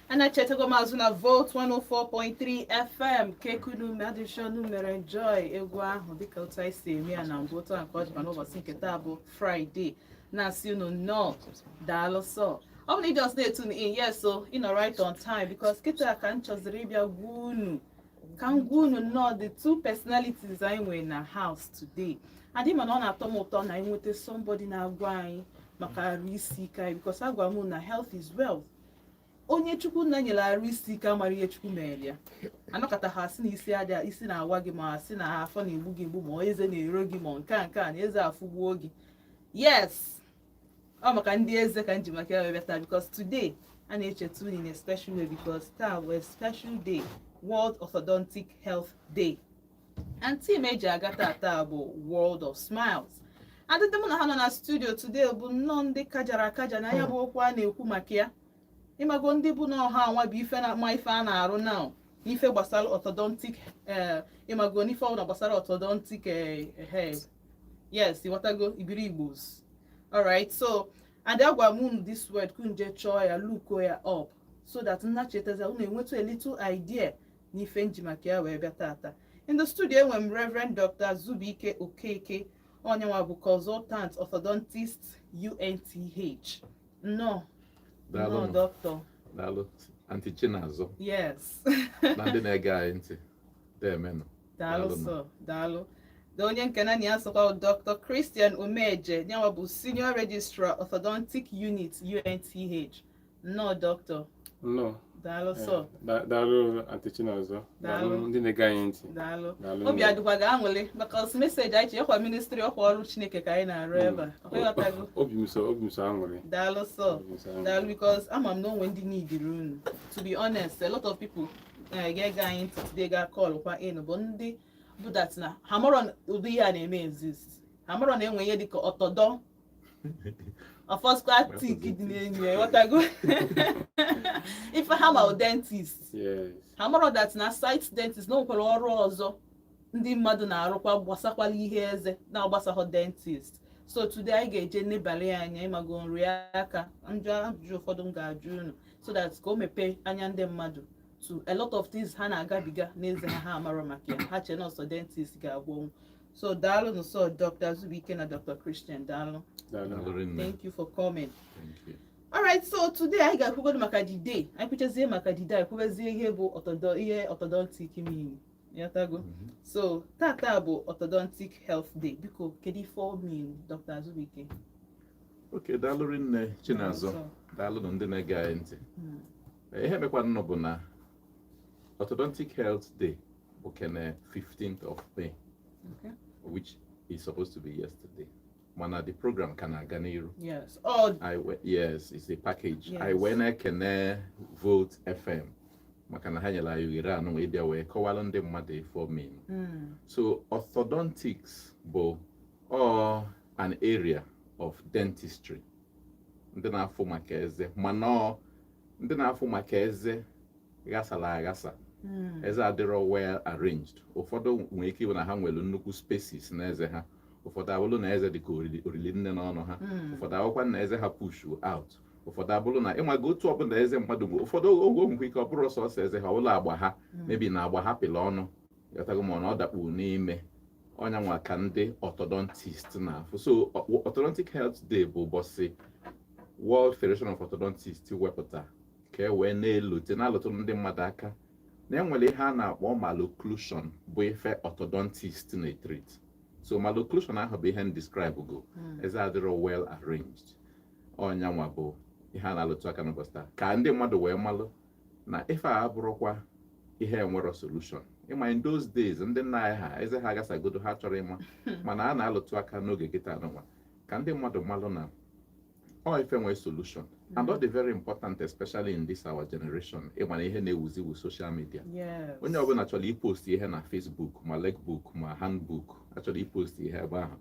Anachetago m azụ na Volt 104.3 FM kekunu madishonu mere enjoy egwu ahụ dịka otu anyị si eme ya na mbụ, otu a nke ọ dịkwa n'ụbọchị nke taa bụ Friday. Na-asị unu nnọọ, daalụ. Sọ ọ bụ na ị just na-etune in, yes, so ị nọ right on time, because kịta ka m chọziri ịbịa gwa unu, ka m gwa unu nnọọ the two personalities anyị nwere na house today. Adị mana ọ na-atọ m ụtọ na ịnweta somebody na-agwa anyị maka arụ isi ike anyị, because agwa m na health is wealth. Onye Chukwu nna nyere arụ isi ike amara ihe Chukwu mere ya. Anọkọta ha sị na isi adịa, isi na-awa gị, ma sị na afọ na-egbu gị mgbu, ma eze na-ero gị, ma nke a na eze afụgbuo gị. Yes, ọ maka ndị eze ka m ji maka ya wee bịa taa, because today a na-echeta unu in a special way, because taa bụ a special day, World Orthodontic Health Day, and theme eji aga taa bụ World of Smiles. Adịdị mụ na ha nọ na studio today bụ nnọọ ndị kajara akaja na ya bụ okwu a na-ekwu maka ya. Ịmago ndị bụ na ọha anwa bụ ife na-ama ife a na-arụ now n'ife gbasara orthodontic, ịmago n'ife ọbụla gbasara orthodontic yes, ịghọtago ibiri Igbos. Alright, so and agwa m unu this word kunje chọọ ya, look ya up, so that nna chetaza unu enweta a little idea n'ife nji maka ya wee bịa tata. In the studio enwe m Reverend Dr. Zubike Okeke, onyenwa bụ consultant orthodontist UNTH. Nnọọ, nnọọ. Daalụ. Doctor. Daalụ, Aunty Chinazụ. Yes. Na ndị na-ege anyị ntị, deemenụ. Daalụ. Daalụ. Sọ daalụ. Na onye nke na ya sokwa, Dr. Christian Omeje, nyanwa bụ senior registrar, orthodontic unit, UNTH. Nnọọ, doctor. Nnọọ. Daalụ sọ. Daalụ, Aunty Chinazụ. Daalụ. Daalụ ndị na-ege anyị ntị. Daalụ. Daalụ. Obi adịkwa gị aṅụrị maka message anyị chi ọkwa ministry, ọkwa ọrụ Chineke ka anyị na-arụ ebe a. Ọkwa ịghọtago? Obi m so aṅụrị. Daalụ sọ. Obi m so aṅụrị. Daalụ, because ama m na onwe ndị neediri unu. To be honest, a lot of people ga-ege anyị ntị today, ga call kwa in, bụ ndị bụ that na ha marọ na ụdị ihe a na-eme exist, ha marọ na enwe ihe dịka ọtọdọ ọfọskwa tik dị n'enyi ya. Ịghọtago ife ha ma dentist? Yes. Ha marọ that na site dentist na o nwekwara ọrụ ọzọ ndị mmadụ na-arụkwa gbasakwala ihe eze na-agbasahọ dentist. So today anyị ga-eje nebali anya, ịmago nri aka njụ ajụjụ ụfọdụ m ga-ajụ unu, so that ka o mepee anya ndị mmadụ to a lot of things ha na-agabiga n'eze ha, ha amarọ maka ya, ha chee nọọsụ dentist ga-agwọnwu. So daalụ nso, Dr. Zubike na Dr. Christian, daalụ. Daalụ. Daalụ rinne. Thank you for coming. Thank you. Alright, so today anyị ga-ekwugodo maka the day. Anyị kwuchazie maka the day, anyị kwubezie ihe bụ ihe orthodontic mean. Ịghọtago? Mhm. So tata bụ Orthodontic Health Day. Biko, kedu ife ọ mean, Dr. Azubike? Ok, daalụ rinne, Chinazụ. So, Daalụ nụ ndị na-ege anyị ntị. Ihe mekwanụ bụ na Orthodontic Health Day bụ kene 15th of May, which is supposed to be yesterday, mana the program ka na-aga n'iru. Yes. Oh, Yes, it's a package. Yes. I wee na-ekene Volt FM maka na ha nyere anyị ohere anụ wee bịa wee kọwalụ ndị mmadụ ife o mean. So orthodontics bụ ọ an area of dentistry, ndị na-afụ maka eze, mana ọ ndị na-afụ maka eze ghasara aghasa, eze adịrọ well arranged. Ụfọdụ nwere ike ịbụ na ha nwere nnukwu spaces n'eze ha, ụfọdụ abụrụ na eze dị ka oriri nne n'ọnụ ha, ụfọdụ abụkwa na eze ha push out, ụfọdụ abụrụ na ịmaga otu ọbụla eze mmadụ bụ. Ụfọdụ oge nwekwa ike ọ bụrụ sọsọ eze ha, ọbụla agba ha, mebi na agba ha pịrị ọnụ, ghọtago, ma ọ na ọ dakpu n'ime ọnya nwa ka ndị orthodontist na-afụ. So Orthodontic Health Day bụ ụbọchị World Federation of Orthodontists wepụta ka e wee na-elote, na-alụtụrụ ndị mmadụ aka na enwere ihe a na-akpọ malocclusion, bụ ife orthodontist na-etreat. So malocclusion ahụ bụ ihe m describe go, eze adịrọ well arranged. Ọnya nwa bụ ihe a na-alụtụ aka n'ụbọchị taa, ka ndị mmadụ wee malụ na ife a abụrụkwa ihe enwero solution. Ịma, in those days, ndị nna anyị ha, eze ha agasagodo, ha chọrọ ịma, mana a na-alụtụ aka n'oge kịta anụnwa ka ndị mmadụ malụ na ọ ife nwee solution, and ọ dị very important, especially in this our generation. Ịma na ihe na-ewuzi wu social media. Onye ọbụla chọrọ ipost ihe na Facebook, ma legbook ma handbook, achọrọ ipost ihe ebe ahụ.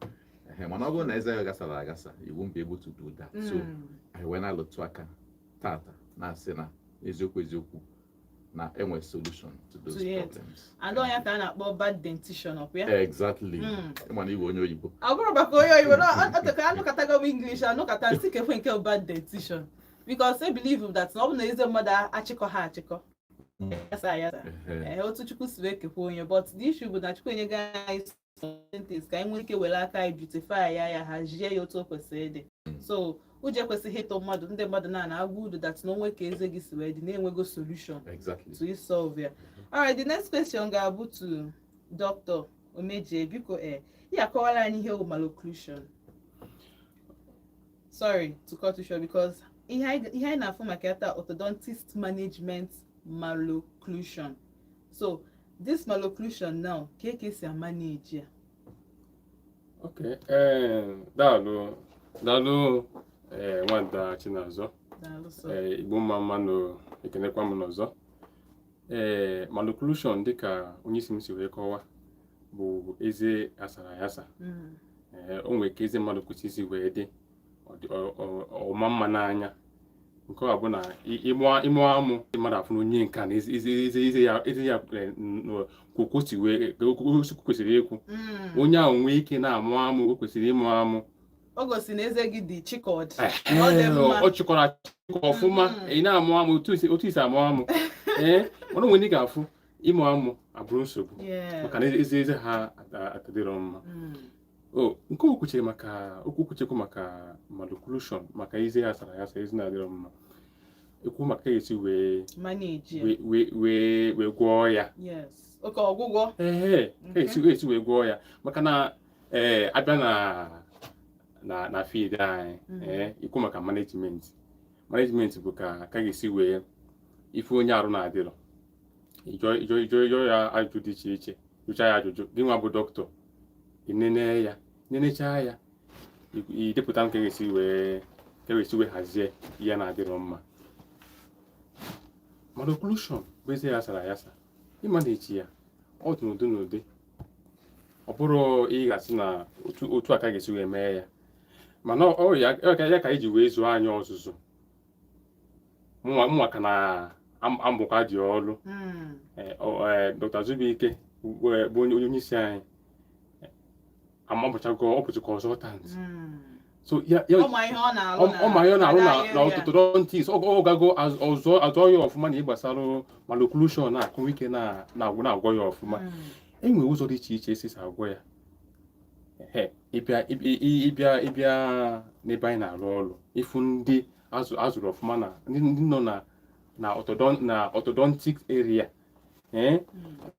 Ehe, mana ọ bụrụ na eze ya gasara agasa, you won't be able to do that. So anyị wee na-alụtụ aka tata, na-asị na eziokwu eziokwu na enwe solution to those To it. problems. And ọnya ka a na-akpọ bad dentition, ọkwa ya? Exactly. Ịma na iwe onye oyibo. Ọ bụrụ maka onye oyibo na ọ teka anụkọtago m English, anụkọta nsị kekwe nke bụ bad dentition. Because I believe that na ọ bụ na eze mmadụ achịkọ ha achịkọ, yasa yasa. Ehe. Ee, otu Chukwu si wee kekwa onye, but the issue bụ na Chukwu enyego anyị certain things ka anyị nwee ike were aka anyị beautify ya, ya hazie ya otu o kwesịrị ịdị. So ụjọ ekwesịghị ịtụ mmadụ, ndị mmadụ na agwa udo that na onwe ka eze gị si wee dị na-enwego solution to solve ya. Alright, the next question ga-abụ to Dr. Omeje. Biko, ya akọwara anyị ihe bụ malocclusion. Sorry to cut you short, because ihe anyị na-afụ maka ya taa, orthodontist management malocclusion. So this malocclusion now, ka esi amanage ya? Okay, daalụ, daalụ, nwada Chinazọ. Daalụ sọ. Igbo mma mma nụ, ekenekwa m n'ọzọ. Malocclusion, dịka onye isi m si wee kọwa, bụ eze asara ayasa. O nwere ka eze mmadụ kwesịrị isi wee dị, ọ dị ọma mma n'anya. Nke ọ bụ na ịmụ amụ mmadụ afụ na onye nke a na eze ya ka o si wee ka o si kwesịrị ịkwụ. Onye ahụ nwee ike na-amụ amụ o kwesịrị ịmụ amụ. O gosi na eze gị dị chịkọd, ọ dị mma. Ọ chịkọrọ achịkọ ọfụma. Ị na-amụ amụ otu isi amụ amụ, mana o nwere ndị ga-afụ ịmụ amụ abụrụ nsogbu maka na eze ha atadịrọ mma. O nke o kwuchere maka okwu kwuchekwa maka malocclusion, maka eze ya sara ya sa, eze na-adịrọ mma, ekwu maka ka esi wee Manage ya. wee gwọọ ya. Yes, oke ọgwụgwọ. Ee, ka esi wee gwọọ ya, maka na abịa na field anyị, ikwu maka management. Management bụ ka ga-esi wee ife onye arụ na-adịrọ, ịjụọ ya ajụjụ dị iche iche, jụcha ya ajụjụ, gị nwa bụ dọkịta inene ya, nenechaa ya, idepụta nke ga-esi wee hazie ihe na-adịrọ mma. Malocclusion bụ eze ya sara ayasa. Ịmanage ya, ọ dị n'ụdị n'ụdị. Ọ bụrụ ị ga-asị na otu a ka ga-esi wee mee ya, mana ọ ya ka iji wee zụọ anyị ọzụzụ. Mụnwa ka na amụkwa dị ọrụ. Dr. Zubike bụ onye isi anyị amapụchago, ọ bụzi consultant. So ya Ọ ma ihe ọ na-alụ. Ọ ma ihe ọ na-arụ na na na orthodontist. Ọ gago ọzọ azọ ya ọfụma na ịgbasara malocclusion na akụ ike na na-agwọ ya ọfụma. E nwere ụzọ dị iche iche esi agwọ ya. Ehe, ịbịa n'ebe anyị na-arụ ọrụ, ịfụ ndị azụrụ ọfụma na ndị nọ na orthodontic area,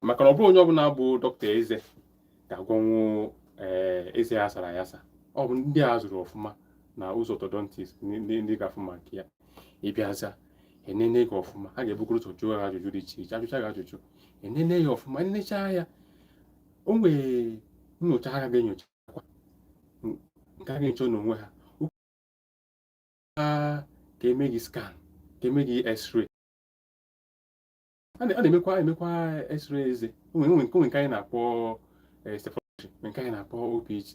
maka na ọ bụrụ onye ọbụla bụ dọkịta eze ga-agwọnwu eze ya sara ayasa. Ọ bụ ndị a zụrụ ọfụma na ụzọ orthodontist, ndị ga-afụ maka ya. Ịbịaza, enene gị ọfụma, a ga-ebukọrọ ụzọ jụọ ya ajụjụ dị iche iche, ajụcha gị ajụjụ, enene ya ọfụma, enechaa ya, o nwere nyocha ha ga-enyochakwa, nke a ga-enyocha n'onwe ha, ha ka eme gị scan, ka eme gị x-ray. A na-emekwa x-ray eze. O nwere nke anyị na-akpọ cephalometry, nwere nke anyị na-akpọ OPG,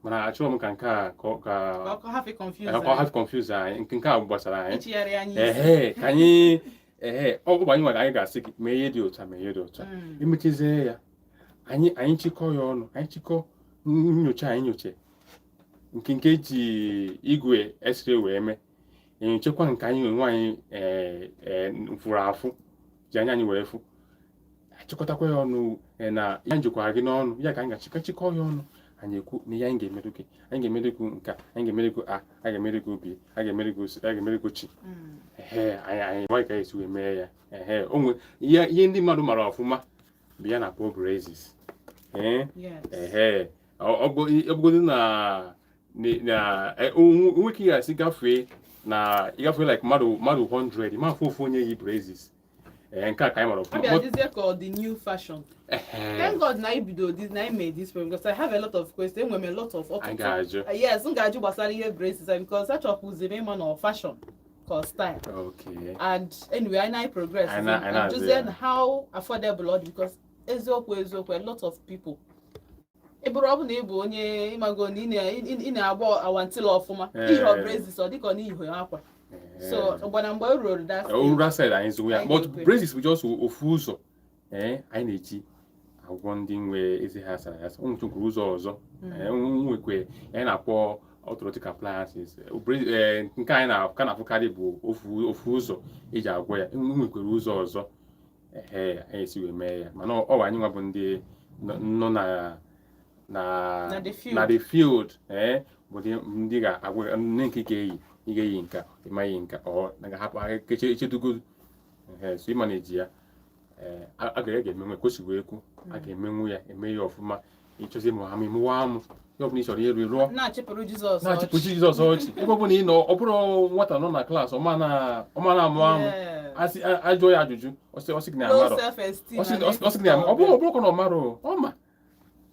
mana achọrọ m ka nke a ka Ka ọ hafụ confuse ka ọ hafụ confuse anyị. Nke a gbasara anyị. Ichigharị anyị isi. Ehe, ka anyị, ehe, ọ bụ anyị nwere, anyị ga-asị gị mee ihe dị otu a, mee ihe dị otu a. Emechizie ya, anyị chịkọ ya ọnụ, anyị chịkọ nyocha anyị nyoche nke eji igwe x-ray wee mee, enyochekwa nke anyị onwe anyị ee fụrụ afụ, ji anya anyị wee fụ, achịkọtakwa ya ọnụ, na ya njikwara gị n'ọnụ ya ka anyị ga-achịkọ chịkọ ya ọnụ. Anyị ekwu na ihe anyị ga-emerụ gị, anyị ga-emerụ gị nke a, anyị ga-emerụ gị a, a ga-emerụ gị B, a ga-emerụ gị C, a ga-emerụ gị chi. Ehe, anyị amaghị ka esi wee mee ya. Ehe, o nwe ihe ndị mmadụ mara ọfụma bụ ya na-akpọ braces. Ee. Ehe, ọ bụgodu na onwe ka ị ga-asị gafee na ịgafee like mmadụ 100, ma afụ ofu onye yi braces. Ee, nke a ka anyị mara Ọ ọfụma. bịa dịzie ka ọ dị new fashion. Ehe. Thank God na ibido this, na I made this program, because I have a lot of questions. Enwere m a lot of Anyị ọtụtụ ga-ajụ. Yes, m ga-ajụ gbasara ihe braces a, because achọpụziri ịma na ọ fashion ka ọ style. And anyway, I na progress. Anyị na-azụ Jụzie ya. how affordable ọ dị, because eziokwu eziokwu, a lot of people, ị bụrụ, ọ bụ na ị bụ onye ịmago na ị na-agba awantịla ọfụma, ihe ọ braces ọ dịka ọ na ihu akwa. So gbana mgbe o ruru that stage, Uru side anyị zụwa ya. Anyị But ga-ekwe. braces bụ just ofu ụzọ anyị na-eji agwọ ndị nwe eze ha sara ya. O nwekwara ụzọ ọzọ. Nwekwe anyị na-akpọ Orthodontic appliances, nke anyị na ka na-afụkarị bụ ofu ụzọ eji agwọ ya. Nwekwara ụzọ ọzọ ehe anyị esi wee mee ya, mana ọ bụ anyị nwa bụ ndị nọ na Na the field. Na the field, bụ ndị ga-agwa ndị nke ga-eyi, ị ga-eyi nka, ịmaghị nka, ọ na ga-ahapụ echedugo ehe. So ịma na-eji ya, a ga-emenwe ka o si wee kwu, a ga-emenwu ya, eme ya ọfụma. Ịchọzi ịmụ amụ, ịmụwa amụ, ihe ọbụla ị chọrọ ịrụ, ịrụọ. Na-achịpụrụ Jizọs na-achịpụ ọchị. Jizọs ọchị. Ebe ọ bụla ị nọ, ọ bụrụ nwata nọ na class, ọma na-amụ amụ, asị ajụọ ya ajụjụ, ọsị gị na Low amarọ. self-esteem. Ọsị gị na ọ bụrụ na ọ marọ, ọ ma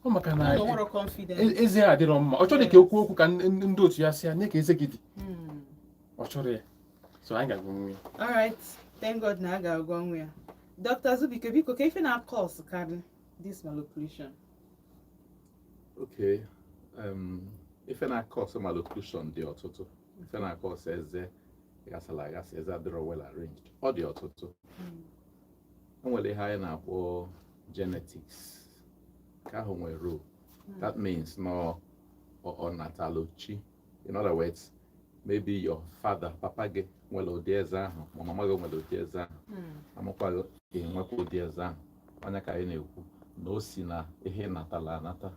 ọ maka na O nwere confidence. Eze ya adịrọ mma. Ọ chọrọ ka ekwu okwu ka ndị otu ya sị ya nye ka eze gị dị. Ọ chọrọ ya, so anyị ga-agwa ya. All right, thank God na a ga-agwa nwa ya. Dr. Zubike, biko, ka ife na-cause karị this malocclusion? Okay, ife na-cause malocclusion dị ọtụtụ. Ife na-cause eze ghasara aghasa, eze adịrọ well arranged, ọ dị ọtụtụ. E nwere ihe anyị na-akpọ genetics, nke ahụ nwere role. That means na ọ natalụ chi. In other words, maybe your father, papa gị nwere ụdị eze ahụ, ma mama gị nwere ụdị eze ahụ, amakwa gị enwekwa ụdị eze ahụ. Onye ka anyị na-ekwu na o si na ihe natala anata.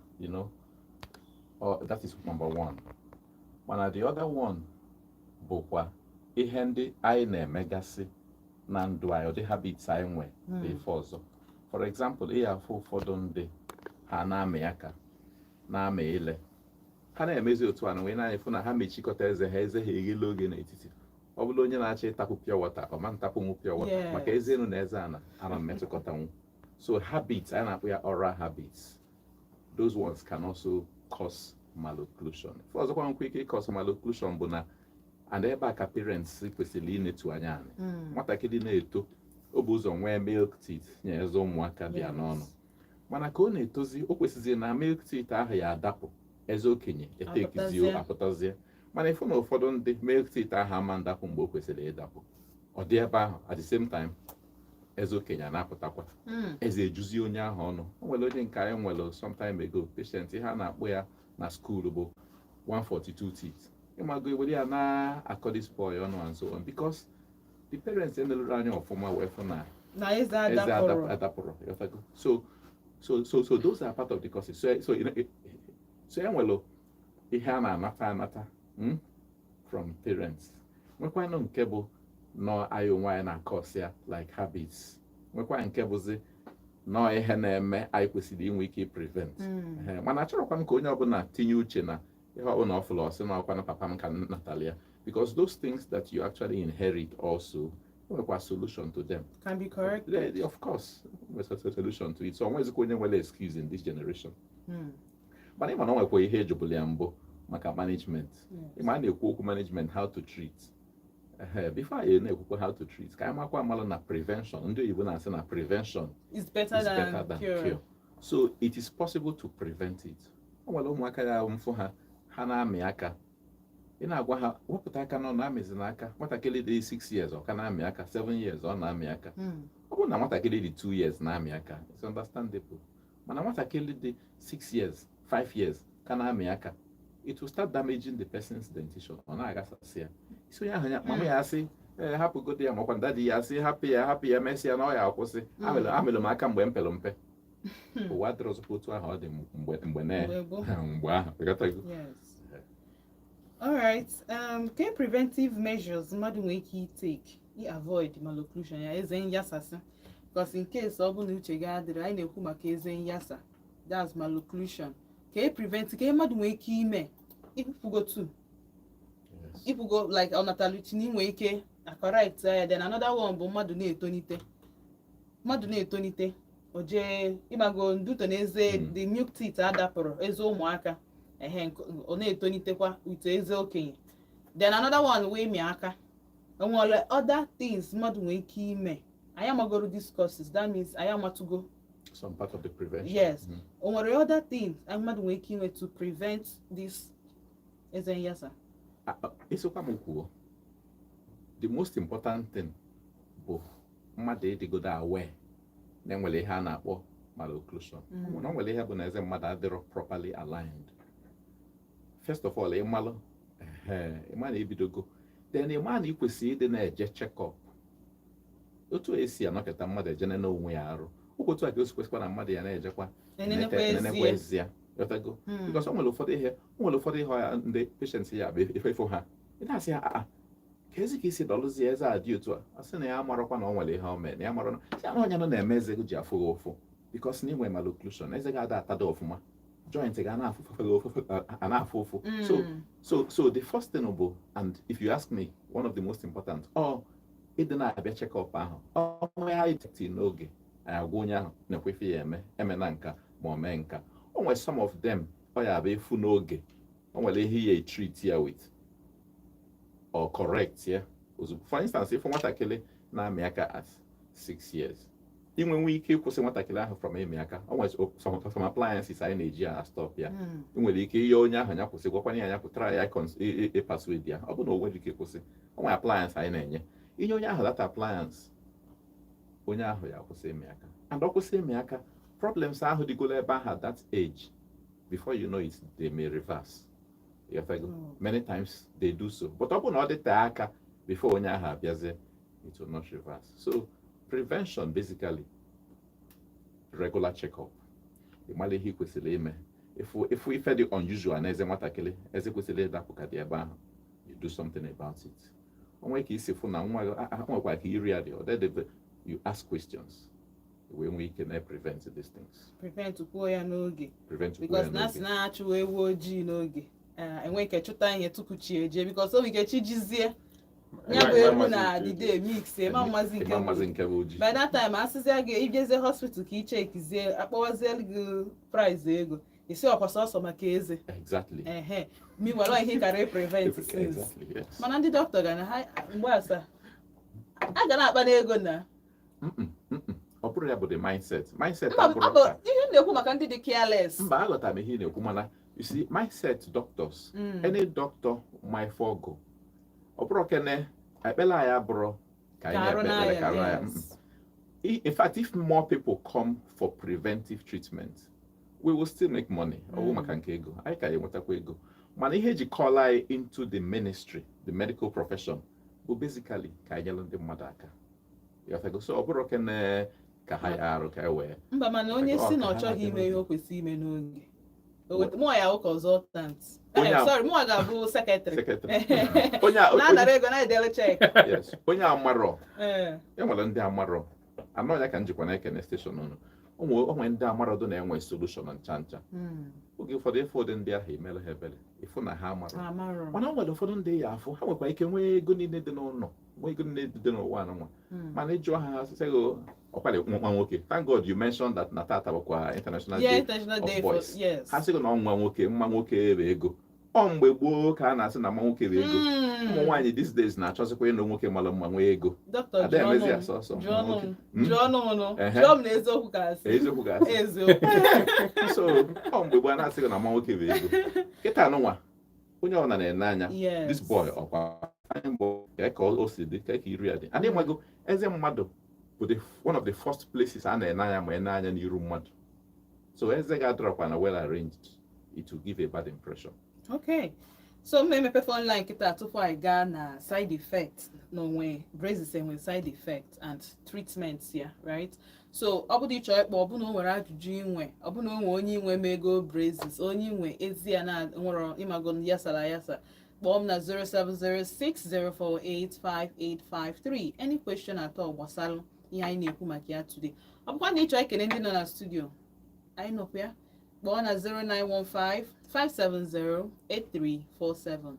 Oh, that is number one. Mana the other one bụkwa ihe ndị anyị na-emegasị na ndụ anyị, ụdị habits anyị nwe bụ ife ọzọ. For example, ị afụ ụfọdụ ndị ha na-amị aka, na-amị ile, ha na-emezi otu a na wee na-anya fụ na ha mechikọta eze ha, eze ha eghela oge n'etiti. Ọ bụrụ onye na-achọ ịtapụ pure water, ọ ma ntapụnwu pure water maka eze elu na eze ana ana mmetụkọtanwu. So habits anyị na-akpọ ya oral habits, those ones can also cause malocclusion. Ife ọzọkwa nwekwa ike ịcause malocclusion bụ na and ebe a ka parents kwesịrị inetu anya anị. Nwatakịrị na-eto, o bụ ụzọ nwee milk teeth nye eze ụmụaka bịa n'ọnụ, mana ka ọ na-etozi, o kwesịzị na milk teeth ahụ ya adapụ, eze okenye etekizie. Apụtazie. Apụtazie. Mana ịfụ na ụfọdụ ndị, milk teeth ahụ ama ndapụ mgbe o kwesịrị ịdapụ. Ọ dị ebe ahụ, at the same time eze okenye a na-apụtakwa. Eze ejuzi onye ahụ ọnụ. O nwere onye nke anyị nwere some time ago, patient, ihe a na-akpọ ya na school bụ 142 teeth. Ịmago ewere ya na-akọ this boy ọnụ and so on, because the parents eneluru anya ọfụma wee fụ na na eze eze adapụrụ. Adapụrụ, ịghọtago? So those are part of the causes. So enwere ihe a na-anata anata, from parents, nwekwanụ nke bụ nọ anyị onwe anyị na-acause ya, like habits, nwekwa nke bụzi nọọ ihe na-eme anyị kwesịrị inwe ike prevent. Ehe, mana achọrọkwa m ka onye ọbụla tinye uche na ihe ọbụla ọ fụrụ ọsị na ọkwa na papa m ka m natara ya, because those things that you actually inherit also nwekwa solution to them. Can be corrected. Yeah, of course there's a solution to it. So onwezikwa onye nwere excuse in this generation. Mana ịma na o nwekwa ihe ejubụla ya mbụ maka management. Ịma a na-ekwu okwu management, how to treat. Ehe, before anyị na-ekwukwa how to treat, ka anyị makwa amalụ na prevention, ndị oyibo na-asị na prevention is better is than better than cure. Cure. So it is possible to prevent it. O nwere ụmụaka ya mfụ ha, ha na-amị aka, ị na-agwa ha wepụta aka n'ọnụ, amịzi n'aka. Nwatakịrị dị 6 years, ọ ka na-amị aka. 7 years, ọ na-amị aka. Ọ bụrụ na nwatakịrị dị 2 years na-amị aka, it's understandable. Mana nwatakịrị dị 6 years, 5 years ka na-amị aka, it will start damaging the person's dentition. Ọ na-aghasasị ya isi onye ahụ ya. Mama ya asị, ee, hapụgodo ya, makwa daddy ya asị, hapụ ya, hapụ ya, mesịa na ọ ya akwụsị. Amịrị m aka mgbe m pere mpe. Ụwa adịrọzikwa otu ahụ ọ dị mgbe na Mgbe gboo. Mgbe ahụ, ịghọtago? Yes. All right. Ke preventive measures mmadụ nwere ike take i avoid malocclusion, ya eze nyasasị? Because in case ọ bụ na uche gị adịrị, anyị na-ekwu maka eze nyasa, that's malocclusion. Ka e prevent, ka mmadụ nwere ike ime ikwugo two. Ikwugo like ọnataluchi na inwe ike na correct ya. Then another one bụ mmadụ na-etonite, o jee ịgbago nduto na eze, the milk teeth adapụrụ, eze ụmụaka, ehe, ọ na-etonitekwa with eze okenye. Then another one wee mịa aka. Enwere other things mmadụ nwere ike ime? Anyị amagoro these causes, that means anyị amatugo some part of the prevention. Yes. O nwere other things mmadụ nwere ike ime to prevent this eze nyasa? Ah, ah, ịsịkwa m kwuo, the most important thing bụ mmadụ ịdịgodo aware na enwere ihe a na-akpọ malocclusion. Na o nwere ihe bụ na eze mmadụ adịrọ properly aligned. First of all, ịmalụ, ehe, ịma na ebidogo, then ịma na ị kwesịrị ịdị na-eje check-up. Otu esi anọkọta mmadụ eje nene onwe ya arụ okwu, otu a ka o si kwesịkwa na mmadụ ya na-ejekwa nenekwa nenekwa ezie. Ezi ya, ghọtago? Because o nwere ụfọdụ ihe ya ndị patients ya bụ ife ifo ha, ị na-asị ha, "Ah, ka ezi ka isi dọlụzie eze a dị otu a?" Ọ sị na ya amarọkwa na o nwere ihe o mere, na ya marọ na sị na onye nọ na-eme eze gị ji afụ gị ụfụ, because na inwe malocclusion, eze gị ada atada ọfụma, joint ga na-afụ gị ụfụ, a na-afụ ụfụ. So so the first thing bụ, and if you ask me, one of the most important, ọ ịdị na-abịa check up ahụ. Ọ ya detect n'oge, anyị agwa onye ahụ na-ekwe ife ya eme eme na nka ma ọ mee nka. O nwere some of them ọ ya abụ efu n'oge, o nwere ihe ya treat ya with or correct ya ozugbo. For instance, ịfụ nwatakịrị na-amị aka at 6 years, inwe nwe ike ịkwụsị nwatakịrị ahụ from ịmị aka, o nwere some appliances anyị na-eji ya stop ya. Ị nwere ike ihe onye ahụ ya kwụsị, gwakwana ya ya pụtara ya ịpersuade ya. Ọ bụrụ na o nwere ike kwụsị, o nwere appliance anyị na-enye inye onye ahụ. That appliance, onye ahụ ya akwụsị ịmị aka, and ọ kwụsị ịmị aka, problems ahụ dịgolo ebe ahụ at that age, before you know it, they may reverse. Ịghọtago? Many times they do so, but ọ bụrụ na ọ dịte aka before onye ahụ abịazie, it will not reverse. So prevention, basically regular check-up, ịmara ihe ị kwesịrị ime. Ịfụ ife dị unusual na eze nwatakịrị, eze kwesịrị ịdapụ ka dị ebe ahụ, you do something about it. O nwee ka isi fụ na nwa gị nwekwa ka iri ya dị ọ dịdebe, you ask questions, wee nwee ike na prevent these things. Prevent kwuo ya n'oge. Prevent kwuo because ya na asị n'oge. Na-achụwa ewu ojii n'oge, enwe ike chụta ihe tupu chi ejie, because o nwere ike chi jizie ya bụ ewu na adịde mix ịma mmazi nke ịma mmazi bụ nke bụ ojii. By that time, asịzịa gị ijezie hospital ka ichekizie, akpọwazie gị price ego isi ọkwa sọsọ maka eze. Ehe, meanwhile, ọ ihe kara prevent since. Exactly, yes. Mana ndị dọkịta ga na ha mgbe asa a ga na-akpa n'ego na Mm-mm. Ọ bụrụ ya bụ the mindset Mba, abụrụ ọ bụ ka ihe m na-ekwu maka ndị dị careless. Mba, aghọtara m ihe ị na-ekwu, mana you see, mindset doctors, any doctor ma ife ọgụ, ọ bụrụ kene ekpere anyị abụrụ ka ka anyị arụ na-ekpe ekpere n'anya ka arụ n'anya. In fact, if more people come for preventive treatment, we will still make money. Ọ bụ maka nke ego anyị ka enwetakwa ego, mana ihe eji call anyị into the ministry, the medical profession, bụ basically ka anyị nyere ndị mmadụ aka. Ịghọtago? So ọ bụrụ kene ka ha ya arụ ka e wee Mba, mana onye Ọ si na ka ọ ha chọghị na-abịa ime ihe n'oge. o kwesịrị ime n'oge. Mụọ ya wụ consultant. Onye Sorry, mụọ ga-abụ secretary. Secretary. Onye na-anara ego, na-edele cheque. Yes, onye amarọ, e nwere ndị amarọ anọ ya ka njikwa na-ekene station unu. Onwe ndị amarọ do na-enwe solution ncha ncha. Oge ụfọdụ, ịfụ ụdị ndị ahụ, emere ha ebere, ịfụ na ha amarọ. Amarọ. Mana o nwere ụfọdụ ndị ya afụ, ha nwekwa ike nwee ego niile dị n'ụlọ, nwee ego niile dị n'ụwa anụnwa, mana ịjụọ ha, ha sị gị ọkwali nwa nwoke. Thank God you mentioned that na tata bụkwa International Day International of Day for Boys. Yes. Ha sị gị na ọ nwa nwoke, mma nwoke bụ ego. Ọ mgbe gboo ka a na-asị na mma nwoke bụ ego. Ụmụ nwaanyị these days na-achọzikwa ịnụ nwoke mara mma, nwee ego. Dọkịta, ada jụọ emezi ọnụ ya m. sọsọ Jụọ ọnụ nwoke. m. Hmm? Jụọ ọnụ m nụ. Ehe. Jụọ m na eziokwu ka asị. Eziokwu ga-asị. Eziokwu. So ọ mgbe gboo a na-asị gị na mma nwoke bụ ego, kịta anụnwa onye ọbụla na-ene anya this boy ọkwa fine boy, ka o si dị, ka iru ya dị. Adị nwago eze mmadụ bụ the one of the first places a na-ene anya ma ene anya n'iru mmadụ. So eze ga-adọrọkwa na well arranged, it will give a bad impression. Okay, so m emepe phone line kịta tupu anyị gaa na side effect n'onwe braces, enwe side effect and treatments ya, right? So ọ bụrụ ịchọ ịkpọ, ọ bụ na o nwere ajụjụ inwe, ọ bụ na o nwere onye inwe mego braces, onye inwe ezi ya na nwere ịmago yasara yasa, kpọọ m na 07060485853. Any question at all gbasara ihe anyị na-ekwu maka ya today. Ọ bụkwa na ịchọ ikele ndị nọ na studio anyị nọkwa ya, kpọọ na 0915 570 8347,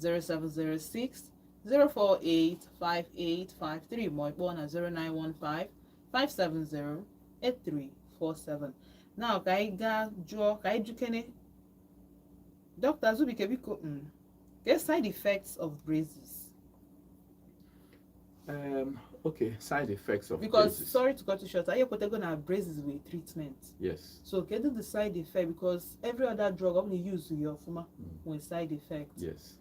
0706 048 5853, ma ọ kpọọ na 0915 570 8347. Now ka anyị gaa jụọ, ka anyị jukene Dr. Azubike, biko, ke side effects of braces? Okay, side effects of Because braces. Sorry to cut you short, anyị ekwetego na braces with treatment. Yes. So kedu the side effect? Because every other drug, ọ bụ na use ya ọfụma, nwere side effect. Yes,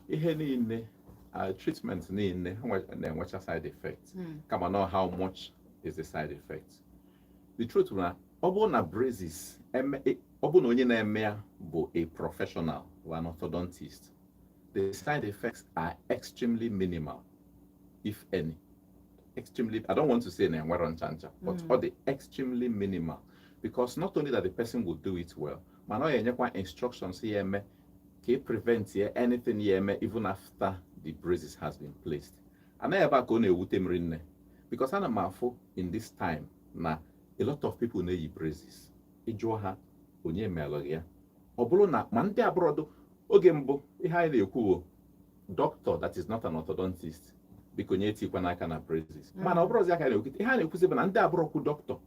ihe niile, treatment niile ha na-enwecha side effect, kama na how much is the side effect. The truth bụ na ọ bụrụ na braces eme Ọ bụ na onye na-eme ya bụ a professional or an orthodontist, the side effects are extremely minimal, if any. Extremely, I don't want to say na enwero ncha ncha, but ọ dị extremely minimal, because not only that the person will do it well, mana ọ ya-enyekwa instructions ya eme ka e prevent ya anything ya eme even after the braces has been placed. Anaghị ebe a ka ọ na-ewute m rinne, because ana m afụ in this time na a lot of people na-eyi braces. Ịjụọ ha onye melụ ya, ọ bụrụ na ma ndị abụrọdụ oge mbụ ihe anyị na-ekwu bụ doctor that is not an orthodontist, biko nye etikwa n'aka na braces. Mana ọ bụrụzi aka na-ekwu, ihe a na-ekwuzi bụ na ndị abụrọkwu doctor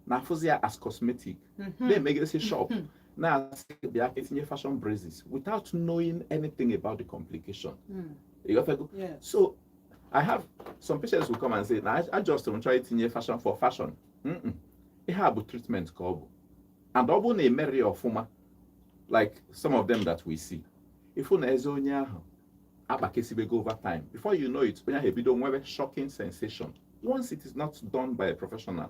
na-afụzi ya as cosmetic, na-emegesi shop, na-asị bịa ka etinye fashion braces without knowing anything about the complication. Ịghọtago? Yes. So I have some patients will come and say na I just am try itinye fashion for fashion. Ihe a bụ treatment ka ọ bụ, and ọ bụrụ na emere ya ọfụma, like some of them that we see, ifu na eze onye ahụ akpakesibego over time, before you know it, onye ahụ ebido nwebe shocking sensation. Once it is not done by a professional,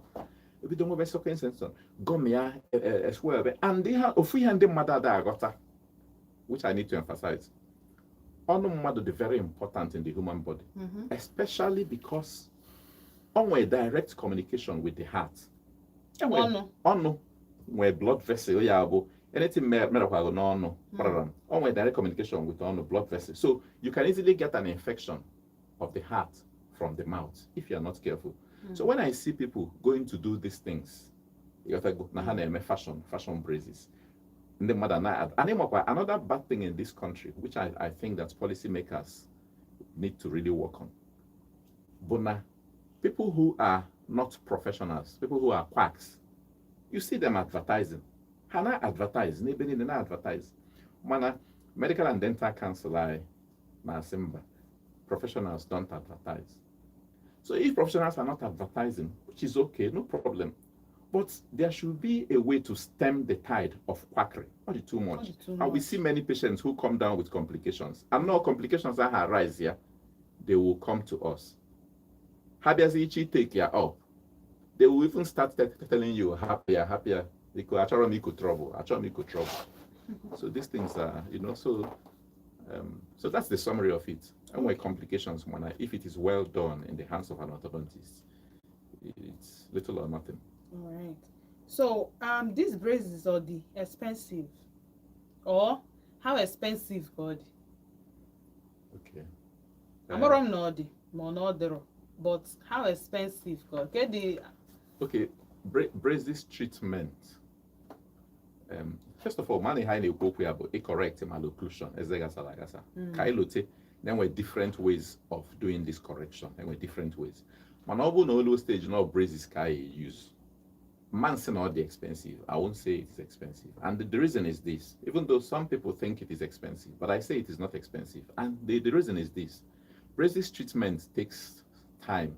ebido nwebe shocking sensation, gum ya eswebe. And ihe ofu ihe ndị mmadụ ada aghọta, which I need to emphasize, ọnụ mmadụ dị very important in the human body, especially because ọ nwere direct communication with the heart. Enwere Ọnụ. Ọnụ nwere blood vessel, ya bụ anything merekwago n'ọnụ kpararam, ọ nwere direct communication with ọnụ blood vessel, so you can easily get an infection of the heart from the mouth if you are not careful. So when I see people going to do these things, ịghọtago, na ha na-eme fashion braces, ndị mmadụ na and ịmakwa another bad thing in this country, which I think that policymakers need to really work on, bụ na people who are not professionals, people who are quacks, you see them advertising. Ha na advertise n'ebe niile, na advertise. Mana Medical and Dental Council anyị na-asị mba, professionals don't advertise. So if professionals are not advertising, which is okay, no problem, but there should be a way to stem the tide of quackery. Not too much. Not too And we much. See many patients who come down with complications. And no complications that arise here, they will come to us. Ha bịazi ichi take ya up, they will even start telling you, happier, happier, because achọrọ m iko trouble, achọrọ m iko trouble. So these things are, so that's the summary of it. And when complications, when if it is well done in the hands of an orthodontist, it's little or nothing. All right. So these braces are the expensive, or how expensive ka ọ dị? Okay. Amarọ m na ọ dị ma ọ na ọ dịrọ, but how expensive ka ọ dị? Okay, braces treatment. First of all, mana ihe anyị na-ekwu okwu ya bụ correct malocclusion, eze gasara agasa. Ka anyị lote na enwere different ways of doing this correction. Enwere different ways. Mana ọ bụrụ na olu stage na braces ka anyị use, man sị na ọ dị expensive. I won't say it is expensive. And the reason is this: even though some people think it is expensive, but I say it is not expensive. And the reason is this: braces treatment takes time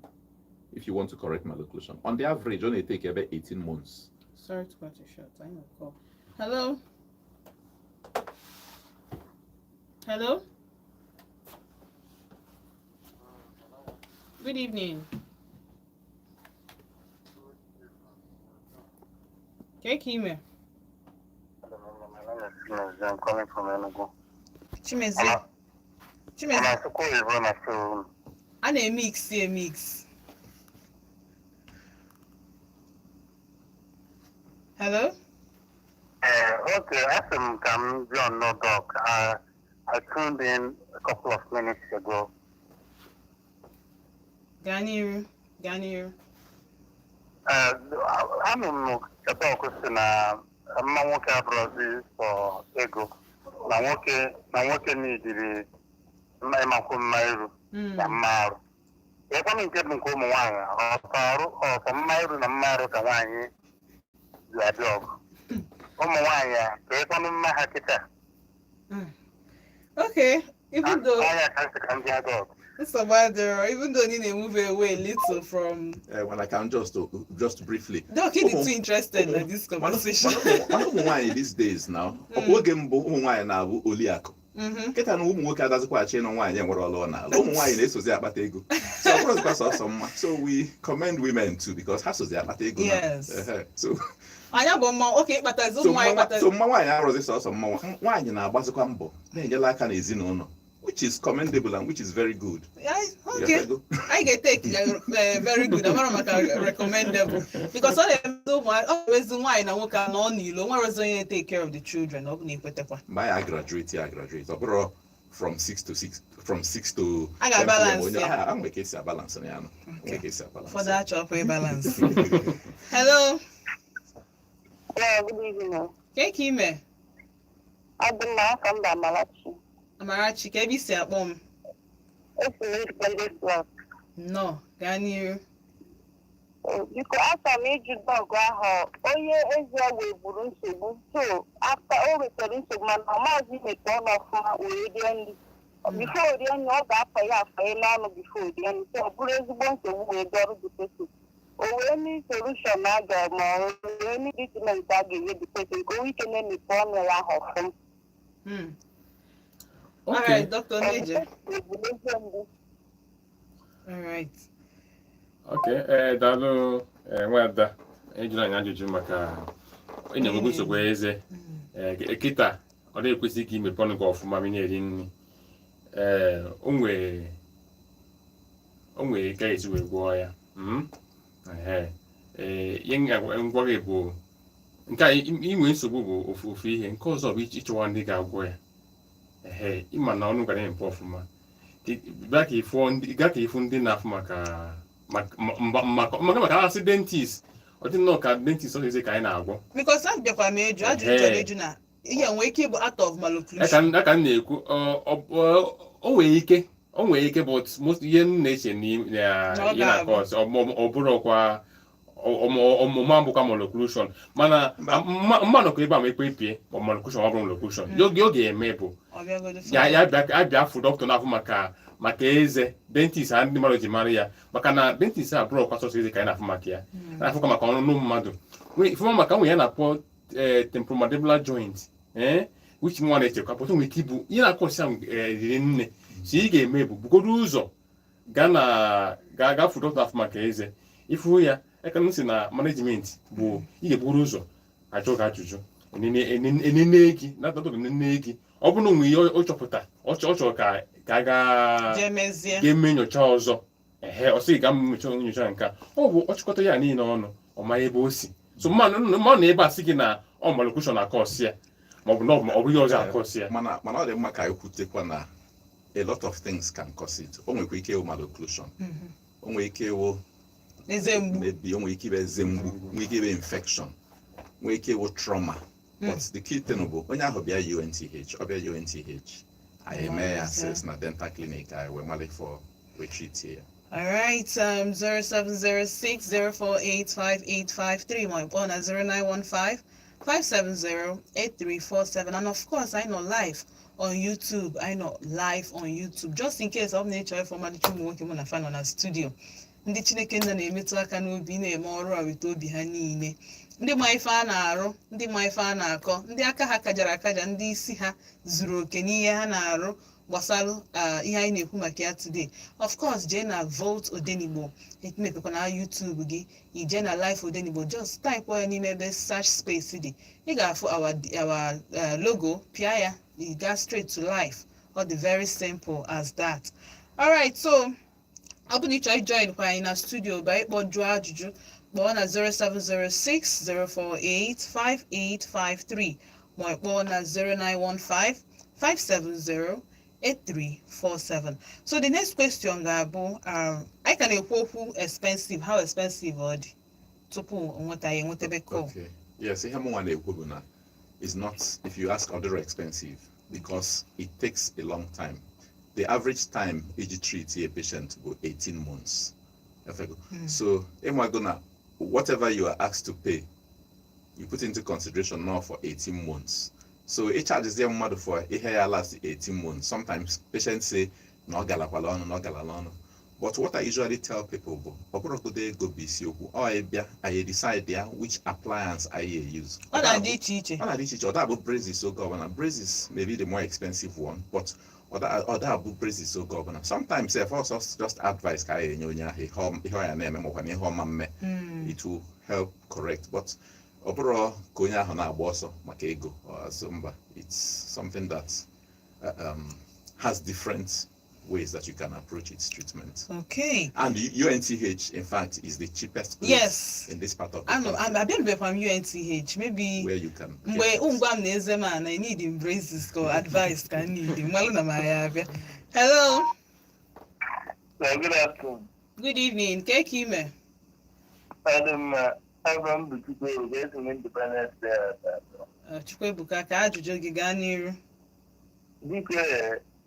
if you want to correct malocclusion. On the average, only take about 18 months. Sorry to cut you short. I know call. Hello. Hello. Good evening. Keke ime. Hello, my name is Chimezie. I'm calling from Enugu. Chimezie. Chimezie. Na-asụkwa oyibo na so. A na-emix emix. Hello. Okay, asị m ka m jụọ nnọọ Doc. I tuned in a couple of minutes ago. Gaa n'iru. Gaa n'iru. Anụ m ka Doc si na mma nwoke abụrụzi sọ ego, na nwoke n'idiri ịmakwu mma iru na mma arụ. Ekwanụ nke bụ nke ụmụ nwaanyị, ọsọ arụ, ọsọ mma iru na mma arụ ka nwaanyị ji abịa ọgụ. Ụmụ nwaanyị a ka ekwanụ mma ha kịta. Okay. Even though Anya ka nsị ka ndị adọg. Nsogbu adịrọ, even though you na-move away a little from Well, I can just briefly. Doc, you too interested in this conversation. Mana ụmụ nwaanyị these days now, ọkwa oge mbụ ụmụ nwaanyị na-abụ oliakụ. Kịta na ụmụ nwoke adazikwachi ịnụ nwaanyị enwere ọlụ ọ na-alụ, ụmụ nwaanyị na-esozi akpata ego, so ọ bụrụzikwa sọsọ mma. So we commend women too, because ha sozi akpata ego na. Ehe. So Anya bụ mma oke ịkpatazi so ụmụ nwaanyị mma kpatazi. So mma nwaanyị arụzi sọsọ mma nwaanyị na-agbazikwa mbọ na-enyere aka n'ezinụlọ, which is commendable and which is very good. Okay. Ghọtago? Anyị ga-eteki ya very good, amara maka recommendable, because ọ na-emezi ụmụ, ọ na-emezi nwaanyị na nwoke anọ n'ilo, nwere ozi onye na-take care of the children, ọ bụ na ikwetekwa. Mgbe anyị graduate ya graduate, ọ bụrụ from 6 to 6, from 6 to A 10 ga-abalance p.m. onye ya. a nwere ka esi abalance ya nụ, nwere ka esi abalance. Ụfọdụ achọkwa ịbalance. Hello. Yeah, good evening. Ka ka ime? Adị mma, afọ mba Amarachi. Amarachi, ka ebe isi akpọ m? Esi m Independence Walk. Nnọọ, gaa n'iru. Biko, achọrọ m ịjụ doc ahụ, onye eze weburu nsogbu, so after o wetara nsogbu, mana ọ maazị mepe ọnụ ọfụma wee rie nri. Before o rie nri, ọ ga-afọ ya afọ n'ọnụ before o rie nri, so ọ bụrụ ezigbo nsogbu wee dọrọ the person. O wee need solution a ga ma ọ wee need treatment a ga-enye the person ka o nwee ike na-emepe ọnụ ya ahụ ọfụma. All Okay. right, Dr. Neje. Ebulu eze mgbu. All right. Okay, ee, daalụ. Ee, nwada ejụrụ anyị ajụjụ maka ị na-enwegbu nsogbu eze. Ee, kịta ọ dịghị ekwesị ka imepe ọnụ gị ọfụma ma ị na-eri nri. Ee, o nwere ike esi wee gwọọ ya. Ehe. Ee, ihe m ga-agwa gị bụ nke a, inwe nsogbu bụ ofu ofu ihe, nke ọzọ bụ ịchọwa ndị ga-agwọ ya. Ehe, ịma na ọnụ ga na-emepe ọfụma. Bịa ka ịfụ ndị na-afụ maka asị dentist, ọ dị nnọọ ka dentist ọ eze ka anyị na-agwọ. Because a bịakwa m eju ajụjụ chọrọ ịjụ na ihe nwee ike ịbụ out of Ya ka malocclusion. Ya ka m na-ekwu, o nwere ike, o nwere ike, but most ihe m na-eche na Na ọ ihe na ga-abụ. cause ọ bụrụkwa ọmụma bụkwa malocclusion, mana mma nọkọ ebe a ma ekpebie ma ọ malocclusion, ọ bụrụ malocclusion, ihe ọ ga-eme bụ Ọ bịagodo. ya ya bịa, abịa fụ dọkịta na-afụ maka eze, dentist a ndị mmadụ ji mara ya, maka na dentist a bụrụ ọkwa sọsọ eze ka anyị na-afụ maka ya, na-afụkwa maka ọnụnụ mmadụ. Fụma maka nwe ya na-akpọ temporomandibular joint, which nwa na-echekwa pụta nwere ike ịbụ ihe na-akọsi ahụ riri nne. So ị ga-eme bụ bugodo ụzọ gaa na gaa gafu dọkịta afụ maka eze, ịfụ ya eka m si na management bụ ị ga-eburu ụzọ ajụ gị ajụjụ, enene gị na dọkịta enene gị, ọ bụrụ na onwe ihe ọ chọpụta, ọ chọrọ ka a gaa jee mezie. Ga-eme nyocha ọzọ. Ehe, ọ sị ga nyocha nyocha nke a, ọ bụ ọchịkọta ya niile ọnụ, ọ mara ebe o si. So mmanụ mmanụ ebe a sị gị na ọ malocclusion na-acause ya, ma ọ bụ na ọ bụghị ọzọ acause ya. Mana ọ dị mma ka anyị kwutekwa na a lot of things can cause it. O nwekwa ike ịwụ malocclusion, o nwere ike ịwụ eze mgbu. Maybe o nwere ike ịbụ eze mgbu, nwee ike ịbụ infection, nwee ike ịwụ trauma, but the key thing bụ onye ahụ bịa UNTH, ọ bịa UNTH, anyị eme ya access na dental clinic, anyị wee mali for wee treat ya. All right, 0706 048 5853, my phone at 0915 570 8347. And of course, I know live on YouTube. I know live on YouTube. Just in case I'm nature for ọmalịcha ụmụ nwoke mụ na fa nọ na studio. Ndị Chineke nna na-emetụ aka n'obi na-eme ọrụ a weta obi ha niile. Ndị ma ife a na-arụ, ndị ma ife a na-akọ, ndị aka ha kajara akaja, ndị isi ha zuru oke n'ihe ha na-arụ gbasara ihe anyị na-ekwu maka ya today. Of course, jee na Volt Odenigbo, emepekwa na YouTube gị, ije na Live Odenigbo, just type ya n'ime ebe search space dị, ị ga-afụ our logo, pịa ya, you ga straight to live. Ọ dị very simple as that. Alright, so ọ bụ na ị chọrọ join kwa anyị na studio bụ ịkpọ jụọ ajụjụ, kpọọ na 0706 048 5853 ma ọ kpọọ na 0915 570 8347. So the next question ga-abụ, anyị ka na-ekwu okwu expensive, how expensive ọ dị tupu nweta ya enwetebe call. Okay. Yes, ihe mụnwa na-ekwu bụ na is not, if you ask, other expensive because it takes a long time. The average time iji treat a patient bụ 18 months. Efego. So ịmago na whatever you are asked to pay, you put into consideration now for 18 months. So ị charges mmadụ for ihe ya last 18 months. Sometimes patients say na ọ galakwala ọnụ, na ọ galala ọnụ. But what I usually tell people bụ, ọ bụrụgodo ego bụ isiokwu, ọ ịbịa anyị decide ya which appliance anyị use. Ọ na-adị iche iche. Ọ na-adị iche iche. Ọ da bụ braces oge ọbụla. Braces may be the more expensive one, but ọ da bụ braces oge ọbụla. Sometimes if also just advice ka anyị enye onye ahụ ihe ọ ya na-eme, makwa na ihe ọma mme, it will help correct. But ọ bụrụ ka onye ahụ na-agba ọsọ maka ego or so, mba, it's something that has different ways that you can approach its treatment. And UNTH, in fact, is the cheapest place in this part of the Anọ country abịanubekwa m UNTH, maybe where you can mgbe get it. ngwa m na eze m a na need braces ka advice ka m need mmalụ na m ya abịa. Hello. Yeah, good afternoon. Good evening. Ke ka ime? Adị mma, abụ m bụ Chukwuebuka, esi m Independence Day atọ. Chukwuebuka, ka ajụjụ gị gaa n'iru. Biko,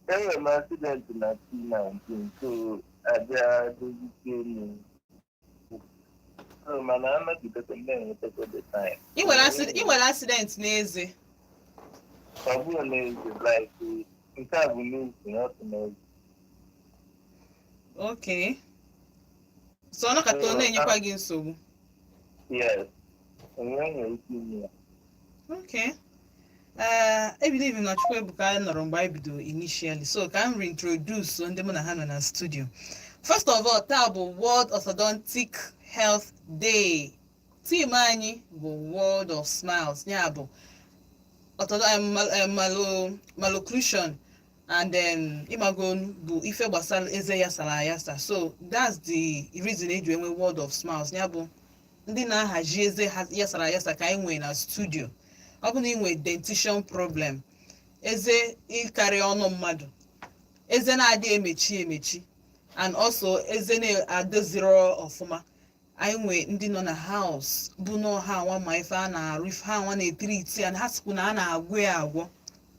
enwere m accident na 2019, so abịa dozitie m. So mana anọgidekwa m na-enwetakwa the time. Ị nwere accident n'eze? Ọ bụrụ n'ezi, like, nke a bụ n'ezi, not n'ezi. Okay, so ọ nọkọta ọ na-enyekwa gị nsogbu? Yes. Enwe nwere ike ime ya. Okay. I believe na Chukwuebuka nọrọ mgbe anyị bido initially, so ka m reintroduce ndị mụ na ha nọ na studio. First of all, taa bụ World Orthodontic Health Day. Theme anyị bụ World of Smiles, ya bụ malocclusion and ịmago bụ ife gbasara eze ya sara ayasa. So that's the reason eji enwe World of Smiles, ya bụ ndị na-ahazi eze ha yasara ayasa ka anyị nwee na studio. Ọ bụ na ị nwee dentition problem, eze ịkarị ọnụ mmadụ, eze na-adị emechi emechi, and also eze na-adoziro ọfụma, anyị nwee ndị nọ na house bụ na ha nwa ma ife a na-arụ, ife ha nwa na-etreat ya, ha sikwu na a na-agwọ ya agwọ,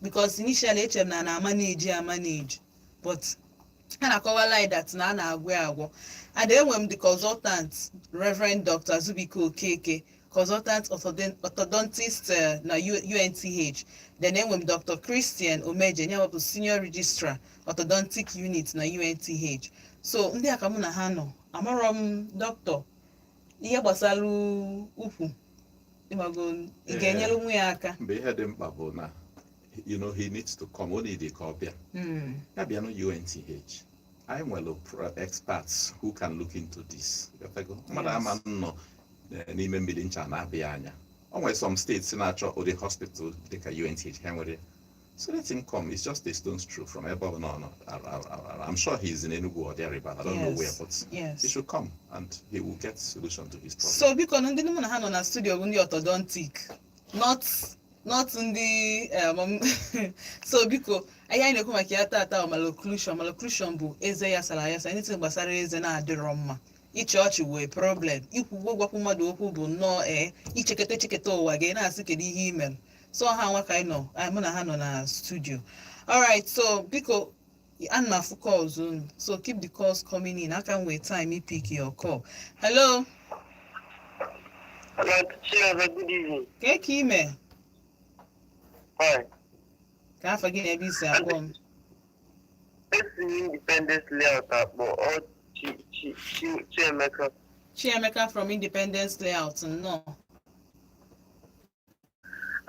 because initially echere m na a na-amanage amanage, but ha na-akọwala anyị that na a na-agwọ ya agwọ. And enwe m the consultant, Reverend Dr. Zubike Okeke, consultant orthodontist na UNTH. Then enwe m Dr. Christian Omeje, ya bụ senior registrar, orthodontic unit na UNTH. So ndị a ka mụ na ha nọ. Amarọ m, dọkịta, ihe gbasara ukwu, ịmago ị ga-enyere nwa ya aka? Mgbe ihe dị mkpa bụ na he needs to come, o need ka ọ bịa. Ya bịa na UNTH, anyị nwere experts who can look into this. Ghọtago? Mmadụ ama nọ n'ime mmiri ncha na-abịa anya. O nwere some states na-achọ ụdị hospital dịka UNTH, ha nwere. So let him come. It's just a stone's throw from ebe ọ nọ. I'm sure he's in Enugu or there about. I don't know where, but he should come and he will get solution to his problem. So biko na ndị mụ na ha nọ na studio bụ ndị orthodontic, not ndị so biko, ihe anyị na-ekwu maka ya tata bụ malocclusion. Malocclusion bụ eze ya sara ayasa, anything gbasara eze na-adịrọ mma. Ịchị ọchị wee problem, ikwu gwakwu mmadụ okwu bụ nnọọ icheketa echeketa ụwa gị na-asị kedu ihe i mere. So ha nwa ka anyị nọ, mụ na ha nọ na studio. Alright, so biko, ana m afụ calls unu, so keep the calls coming in. Aka m nwee time pick your call. Hello. Hello, Chinedu, good evening. Ka ka ime? Fine. Ka afọ gị na ebe isi akpọ m? Esi m Independence Layout akpọ, ọ Chi Chi Chi Chiemeka. Chiemeka from Independence Layout, nnọọ.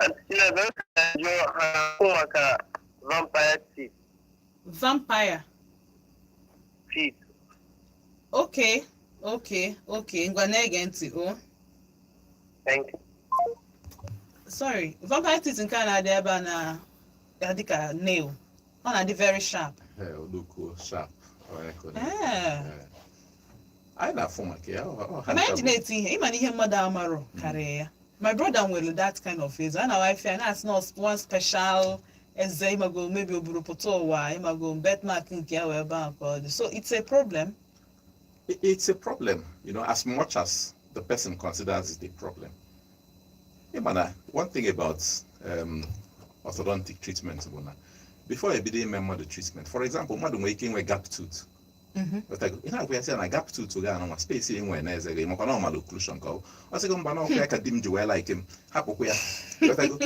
Aunty Chinedu, m ka jụọ ha ahụ maka vampire teeth. Vampire Teeth. Okay, ngwa, na-ege ntị o. Thank you. Sorry, vampire teeth nke a na-adị ebe a na-adị ka nail, ọ na-adị very sharp. Ee, olukwuo sharp. Ọ ya ka ọ na-ekwu. Ee. Ee. Anyị na-afụ maka ya. Ọ ha Mana anyị ncha ji bụ- na-eti ihe, ịma na ihe mmadụ amarọ karịa ya. My brother nwere that kind of eze a na wife ya na-asị na one special eze, ịmago, maybe o buru pụta ụwa, ịmago, birthmark nke ya wee ebe ahụ ka ọ dị. So it's a problem. It's a problem, as much as the person considers it a problem. Ịma na one thing about orthodontic treatment bụ na before ebido ime mmadụ treatment, for example, mmadụ nwere ike inwe gap tooth. Ghọtago? Ị na-agwa ya sị ya na gap tooth gị anụnwa, space ị nwere n'eze gị, makwa na ọ malocclusion ka ọ bụ. Ọ sịgo mba, na ọkwa ya ka di m ji wee like m, hapụkwa ya. Ghọtago?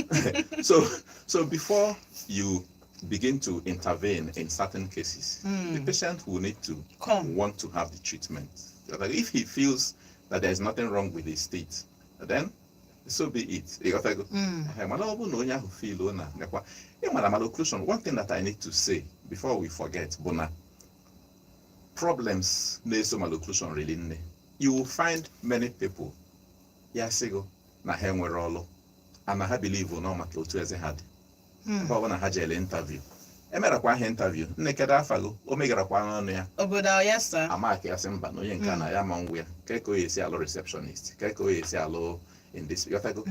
So before you begin to intervene in certain cases, the patient will need to Come. want to have the treatment. Like, if he feels that there is nothing wrong with his teeth, then so be it. Ịghọtago? Ehe, mana ọ bụrụ na onye ahụ feel na nekwa ị mara malocclusion, one thing that I need to say before we forget bụ na problems na-eso malocclusion really nne. You will find many people ya sịgo na ha enwere ọlụ and na ha believe na ọ maka otu eze ha dị. Ebe ọ bụ na ha jere interview, emerakwa ha interview, nne, kedu afa gị? O megarakwa n'ọnụ ya. Obodo a, yes sir. Amaka ya sị mba, na onye nke a na ya ma ngwa ya ka o esi alụ receptionist, ka o esi alụ in this, ghọtago?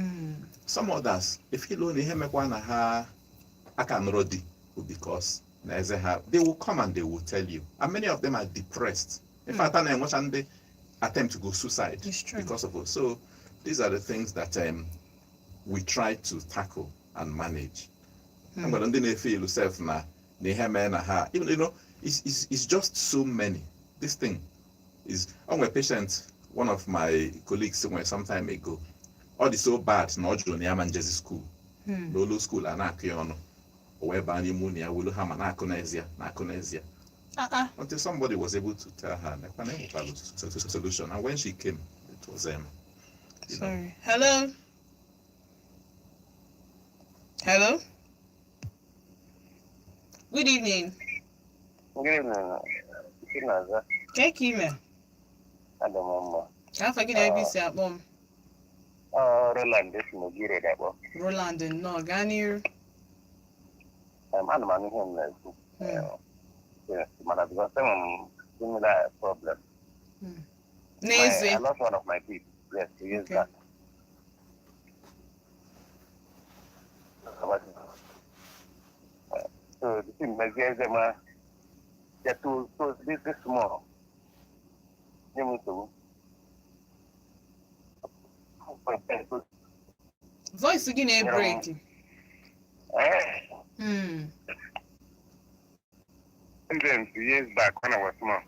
Some others efilo na ihe mekwa na ha aka nụrụ di bụ because na eze ha. They will come and they will tell you, and many of them are depressed. In fact, a na-enwecha ndị attempt to go suicide It's true. Because of it. So these are the things that we try to tackle and manage. Enwere ndị na-efe ilu sef na ihe mee na ha even, it's just so many. This thing is o nwere patient one of my colleagues nwere some time ago. Ọ dị so bad na ọ jụrụ na ya ma njezi school n'olu school a na-akụ ya ọnụ. O wee baa n'ime ụlọ ya, welu hama na-akụ n'ezie, na-akụ n'ezie, Ah, ah. until somebody was able to tell her nekwa na enwekwara solution, and when she came, it was Sorry. Hello. Hello. Good evening. Good evening. Chinaza. Ka ka ime? Adị m mma. Ka afọ gị na ebe isi akpọ m? Ọ Roland esi n'Ogire dakpọ. Roland, nnọọ, gaa n'iru. Ana m anụ ihe m na-ekwu. Yes, mana because enwere m similar problem. N'eze. I lost one of my teeth. Yes, 2 years back. So the thing mezie eze ma ya too, so this small. Nye m nsogbu. Voice gị na-ebreak. Eh, them 2 years back when I was small.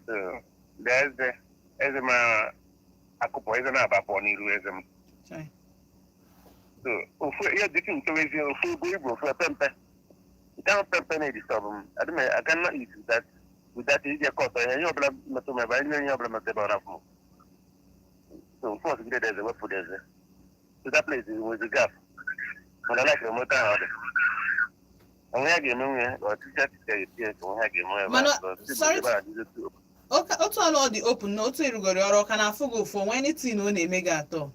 So there's the eze ma akụpọ eze na-abapụ n'iru eze m. Chai. So ofu ihe dịka ntowezi ofu ego igwe ofu pempe. Nke ahụ pempe na-edisturb m. Adị m, I cannot eat with that ije kọtọ ihe ọbụla metụ m ebe ihe ọbụla metụ ebe ọ na-afụ m. So ofu ọsịgide eze wepụ eze. So that place was a gap. Mana like remote ahụ ọ dị. Onwe ya ga-eme nwunye ọchịchị achịcha ga-eti ya ka onwe ya ga-eme ebe a. Sorry. Otu ọnụ ọ dị open na otu erugoro ọrụ, ọ ka na-afụ gị ụfụ onwe anything ọ na-eme gị atọ?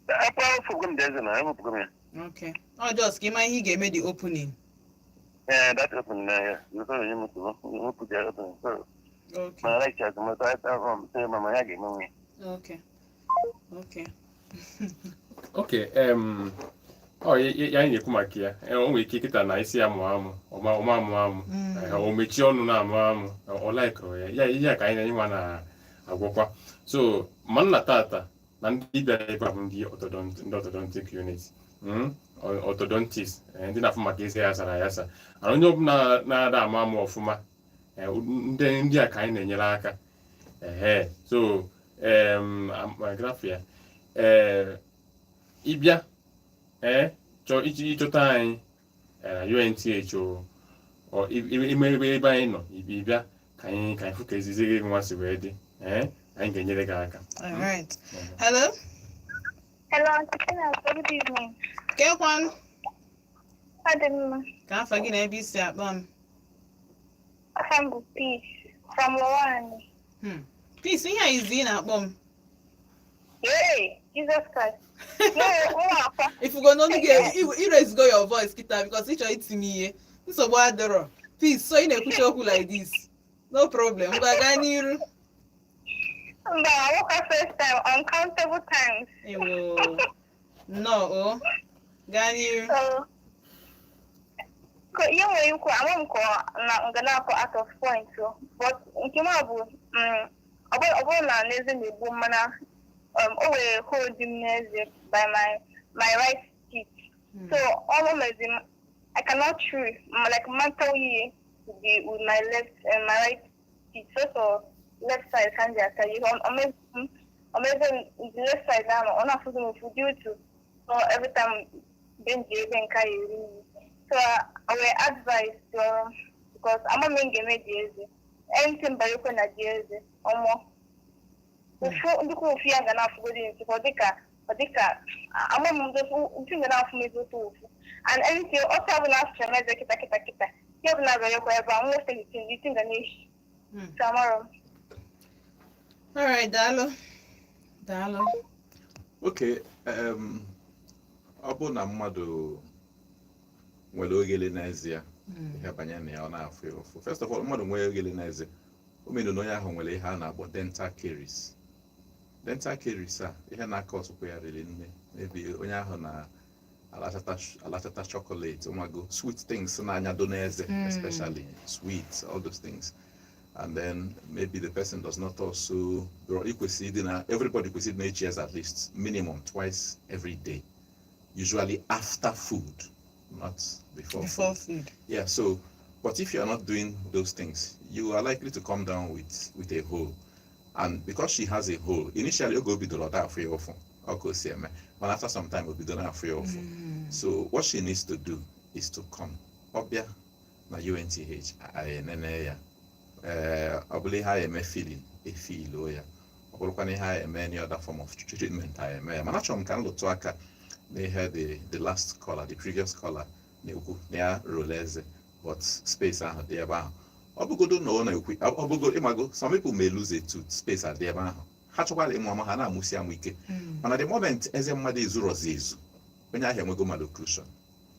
Akpa ewepụgo m dị eze na ewepụgo m ya. Okay. Ọ just ka ịma ihe ị ga-eme the opening. Yeah, that open now, yeah. You saw you must put the open. So, my lecture, my time, say, Mama, ya ga-eme nwunye. Okay. Okay, ọ ya anyị na-ekwu maka ya. O nwere ike kịta na isi ya mụọ amụ, ọma amụ amụ. O mechie ọnụ na-amụ amụ, ọ laikụrụ ya ya ihe a ka anyị na nwa na-agwọkwa. So ma nna tata na ndị bịara ebe a bụ ndị orthodontic unit, orthodontist, ndị na-afụ maka eze ya sara ayasa, ana onye ọbụla na-ada amụ amụ ọfụma, ndị a ka anyị na-enyere aka. Ehe, so grafia ee ịbịa ee chọọ ịchọta anyị na UNTH o ime ebe anyị nọ, ịbịa ka anyị fụ ka ezizi gị nwa si wee dị. Ee, anyị ga-enyere gị aka. All right. Hello. Hello, Auntie Chinasa, good evening. Kekwan. Adị mma. Ka afọ gị na ebe isi akpọ m? Aha m bụ Peace from Lowani. Peace, ihe a izi ị na-akpọ m? Hey, Jesus Christ. No, nwa akwa. Ifugo n'onu gị iraisego your voice kịta because ị chọrọ iti m ihe. Nsogbu adịrọ. Peace, so ị na-ekwucha okwu like this. No problem. Ngwa, gaa n'iru. Mba, nwoke, first time, uncountable times. Ewo. Nnọọ o. Gaa n'iru. So, ihe nwere ikwu, ama m ka na nga na-akọ out of point o. But nke m a bụ ọ bụrụ na n'eze na-egbu m, mana o were hold m n'eze by my right teeth. So almost I cannot chew like mental year with the with my left and my right teeth. So left side can be ata ihe amazing, the left side ahụ ọ na-afụzi m ụfụ due to so every time mgbe m ji ebe nke a eri nri. So I were advised because ama m ga-eme dị eze. Anything banyekwe na dị eze, ọmọ. Ụfụ ndịkwa ụfụ ya ga na-afụgodi ntị ka ọ dịka ama m ndị ntị ga na-afụ m ezigbote ụfụ. And anything ọsọ ọbụla asụchara m eze kịta kịta kịta, ihe ọbụla banyekwa ebe a, nwofe the thing ga na-eshi. So amarọ m. All right, daalụ. Daalụ. Okay, ọ bụ na mmadụ nwere ogele n'eze ya, ihe banyere na ya ọ na-afụ ya ụfụ. First of all, mmadụ nwere ogele n'eze, o mere na onye ahụ nwere ihe a na-akpọ dental caries. Dental caries a, ihe na-aka ọsụkwa ya riri nne. Maybe onye ahụ na alachata chocolate, ụmago sweet things na-anyado n'eze, especially sweets, all those things. And then maybe the person does not also ikwesị ịdị na everybody kwesịrị ịdị na-echi eze at least minimum twice every day, usually after food, not before, Before food. food. Yeah, so but if you are not doing those things, you are likely to come down with a hole. And because she has a hole, initially oge o bidoro, ọ da afụ ya ụfụ, ọ ka o si eme, but after some time o bido na-afụ ya ụfụ. So what she needs to do is to come ọbịa na UNTH, anyị enene ya. Ee, ọ bụrụ ihe anyị eme filling, efiluo ya. Ọ bụrụkwa ihe anyị eme any other form of treatment, anyị eme ya. Mana achọrọ m ka m lụtụ aka n'ihe the last caller, the previous caller na-ekwu na ya rụrụ eze, but space ahụ dị ebe ahụ. Ọ bụgodo na ọ na-ekwu, ọ bụgo ịmago, some people may lose a tooth, space adị ebe ahụ, ha chọkwara ịmụ ama, ha na-amụsi amụ ike. Mana the moment eze mmadụ ezurozi ezu, onye ahụ enwego malocclusion,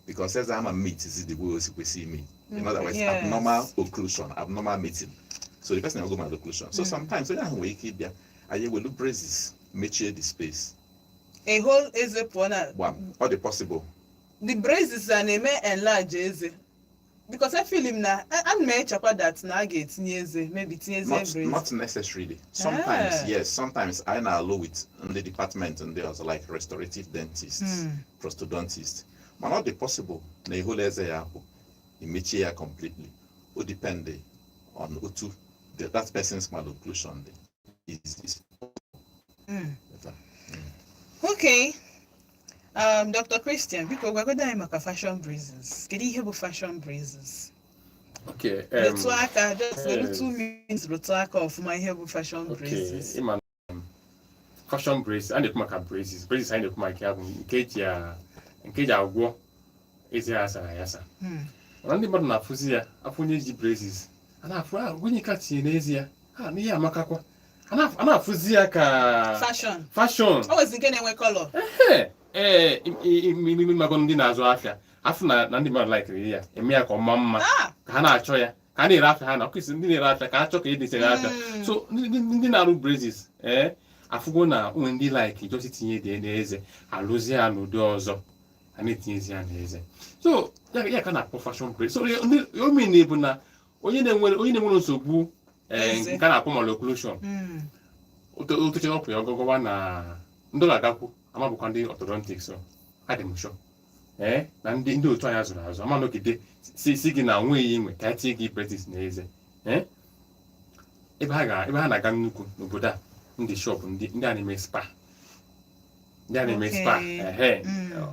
because eze ama meet zi the way o si kwesị ime. In other words, abnormal occlusion, abnormal meeting. So the person enwego malocclusion. So sometimes onye ahụ nwere ike ịbịa, anyị ewelu braces mechie the space. A whole eze pụọ na Gbam, ọ dị possible. The braces a na-eme enlarge eze, because I feel him na ana m echekwa that na a ga-etinye eze, maybe tinye eze Not braces. Not necessarily. Sometimes, yes, sometimes I na-alụ with ndị department ndị ọzọ, like restorative dentists, prosthodontists. Mana ọ dị possible na ehole eze ya apụ, emechie ya completely. O depend on otu that person's malocclusion dị. Is better. Okay. Dr. Christian, biko gwagodo anyị maka fashion braces. Kedu ihe bụ fashion braces? Okay. Rụtụ aka, just were 2 minutes rụtụ aka ọfụma ihe bụ fashion braces. Ịma na, fashion braces, a na-ekwu maka braces. Braces anyị na-ekwu maka ya bụ nke eji agwọ eze ya asara ayasa. Mana ndị mmadụ na-afụzi ya, afụ onye ji braces, a na-afụ, "Ah, onye ka tinye n'ezi ya, ha n'ihe amakakwa." A na-afụzi ya ka Fashion. Fashion. O nwezi nke na-enwe color. Ee, mago ndị na-azụ afịa afụ na ndị mmadụ laikiri ya, eme ya ka ọ maa mma, ka ha na-achọ ya, ka a na-ere afịa ha na ọkụisi ndị na-ere afịa ka ha chọọ ka edesere afịa. So ndị na-arụ braces, ee, afụgo na onwe ndị like just tinye dị n'eze, alụzie ya n'ụdị ọzọ, a na-etinyezi ya n'eze. So ya ka na-akpọ fashion brace. So ndị omene bụ na onye na-enwere nsogbu, ee, Eze. nke a na-akpọ malocclusion, otoche ọpụ ya ọgọgọwa na ndị ọ ga-agakwu ama bụkwa ndị orthodontics. Adị m sure, ee, na ndị otu anyị azụrụ azụ ama nọgide si gị na nweghị inwe ka e tinye gị braces n'eze. Ee, ebe ha na-aga nnukwu n'obodo a, ndị shop ndị a na-eme spa, ndị a na-eme spa. Ehe.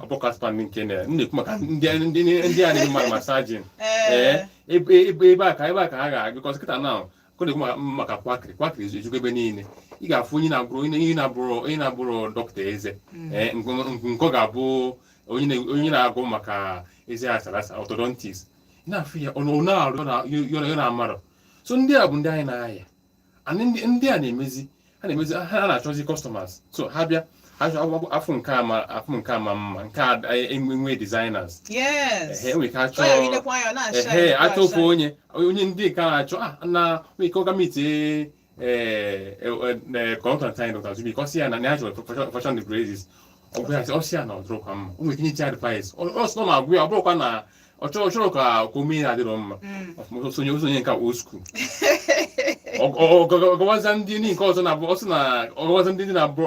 Ọ bụkwa spa ndị nke na m na-ekwu maka ndị a na-eme mmadụ massaging. Ee, ebe a ka ha ga-aga, because kịta na kọ na-ekwu maka quackery. Quackery ejugo ebe niile. Ị ga-afụ onye na-abụrụ dọkịta eze, ee, nke ọ ga-abụ onye na-agụ maka eze asara asa, orthodontist, ị na-afụ ya ọ na-arụ ya na-amarọ. So ndị a bụ ndị anyị na-aya. And ndị a na-emezi, ha na-emezi, ha na-achọzi customers. So ha bịa, ha chọ afụ nke a, ma afụ nke a ma mma, nke a enwe designers. Ehe, enwe ka achọ. Ọ ya ilekwa anya, ọ na-acha. Ehe, achọ ofu onye ndị nke a na-achọ a na nwere ike ọga meet ee consultant anyị, Dr. Zubik, ọ sị ya na ya chọrọ fashion braces. Ọ bụ ya sị, ọ sị ya na ọ dịrọkwa mma. O nwere ike inyecha advice, ọ sị na ọ na-agwụ ya, ọ bụrụkwa na ọ chọrọ ka o mee ya adịrọ mma. Ọfụma. Sonye nke a old school. Ọ gawaza ndị nke ọzọ na-abụ, ọ sị na ọ gawaza ndị na-abụ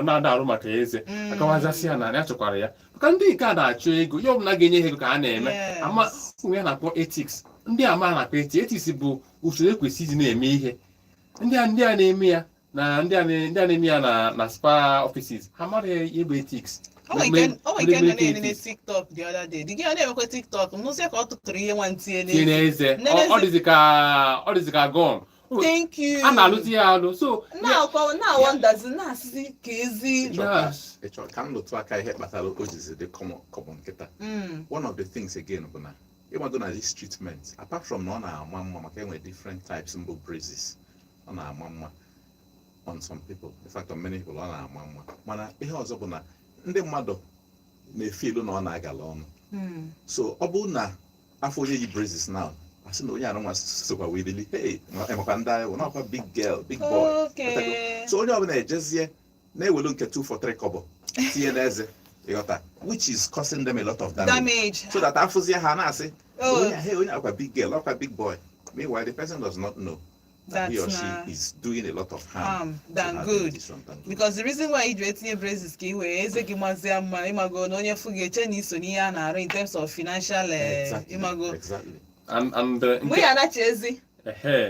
na-ada arụ maka eze, agawazasị ya na ya chọkwara ya, maka ndị nke a na-achọ ego, ihe ọbụla ga-enye ha ego ka ha na-eme. Ama ụmụ ya na-akpọ ethics, ndị ama na-akpọ ethics. Ethics bụ usoro ekwesị iji na-eme ihe. Ndị a na-eme ya na ndị a na-eme ya na spa offices, ha mara ihe bụ ethics. O nwere nke o nwere nke nọ na-enene TikTok the other day. The girl na-emekwa TikTok, m nụzie ka ọ tụtụrụ ihe nwa ntinye tinye n'eze. n'eze. N'eze. Ọ dịzị ka gum. Thank you. A na-alụzi ya alụ, so Na-akwa na-awọndazi, na-asịzi ka ezi. Ịchọ ka Yes. ịchọ ka m lụtụ aka ihe kpatara o jizi dị common kịta. One of the things again bụ na ịmago na this treatment, apart from na ọ na-ama mma, maka enwe different types mbụ braces, ọ na-ama mma on some people, in fact on many people ọ na-ama mma, mana ihe ọzọ bụ na ndị mmadụ na-efe ilu na ọ na-agala ọnụ. So ọ bụrụ na afọ onye yi braces now, asị na onye anụnwa sokwa wee lili, hey, makwa ndị anyị bụ n'ọkwa big girl, big boy. So onye ọbụla ejezie na-ewelu nke 2 for 3 kobo tinye n'eze, ịghọta, which is causing them a lot of damage, Damage. So that afụzie ha na-asị, Oh. onye, hey, onye akwa big girl, ọkwa big boy. Meanwhile, the person does not know that he or That's she is doing a lot of harm harm to than her good. dentition than good. Because the reason why iji etinye braces ka i wee eze gị mazie mma, ịmago na onye fụ gị eche na iso n'ihe a na-arụ in terms of financial ịmago. And Mgbe nke ya anachi ezi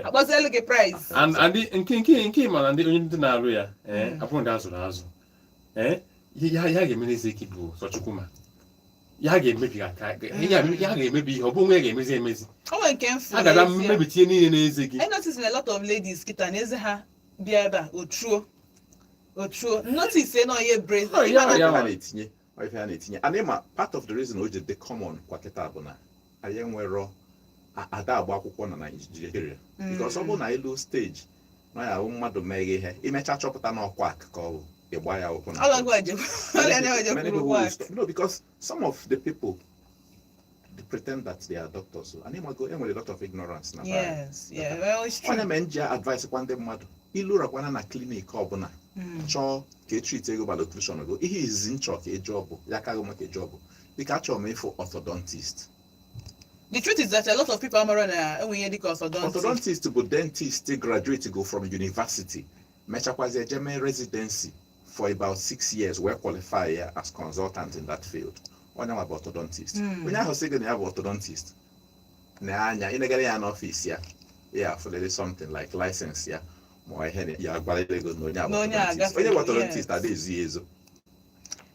akpọzielu gị price. And nke ma na ndị onye ndị na-arụ ya, abụrụ ndị azụrụ azụ, ihe ya ga-eme n'eze gị bụ sọ Chukwuma ya ga-emebi aka ya ga-emebi ihe ọ bụ onwe ya ga-emezi emezi. O nwere nke mfu A ga-abịa n'ezie. mebitie niile n'eze gị. I notice na a lot of ladies kịta na eze ha bịa ebe a ochuo ochuo, notice na onye brace. Oh, yeah, Ife yeah. ha na-etinye, ọ ife ha na-etinye, and ịma part of the reason o ji dị common kwa kịta bụ na anyị enwero ada agba akwụkwọ na Nigeria, because ọ bụrụ na elu stage na ya ahụ mmadụ meghe ihe, imecha chọpụta na ọkwa ka ọ bụ ịgba ya ụkwụ na Ọlọgwa Many ejekwuru people will quack. stop. No, because some of the people, they pretend that they are doctors. And ịmago enwere a lot of ignorance na be anyị. Yes, yeah, well, it's true. Onye mee nji advice kwa ndị mmadụ, ilurakwana na clinic ọbụla chọọ ka e treat ego malocclusion go, ihe izizi nchọ ka ejụọ bụ ya kaghị maka ejụọ bụ dịka achọrọ m ịfụ orthodontist. The truth is that a lot of people amara na enwe ihe dịka orthodontist. Orthodontist bụ dentist graduate go from university, mechakwazie je mee residency for about 6 years, wee qualify ya as consultant in that field. Onye nwa bụ orthodontist. Onye ahụ sị gị na ya bụ orthodontist na anya ịnegara ya n'ọfịs ya, ya afụlele something like license ya ma ọ ihe ya gwara ego na onye a bụ Na onye a orthodontist. Onye bụ gafere, orthodontist ada ezu ya ezo.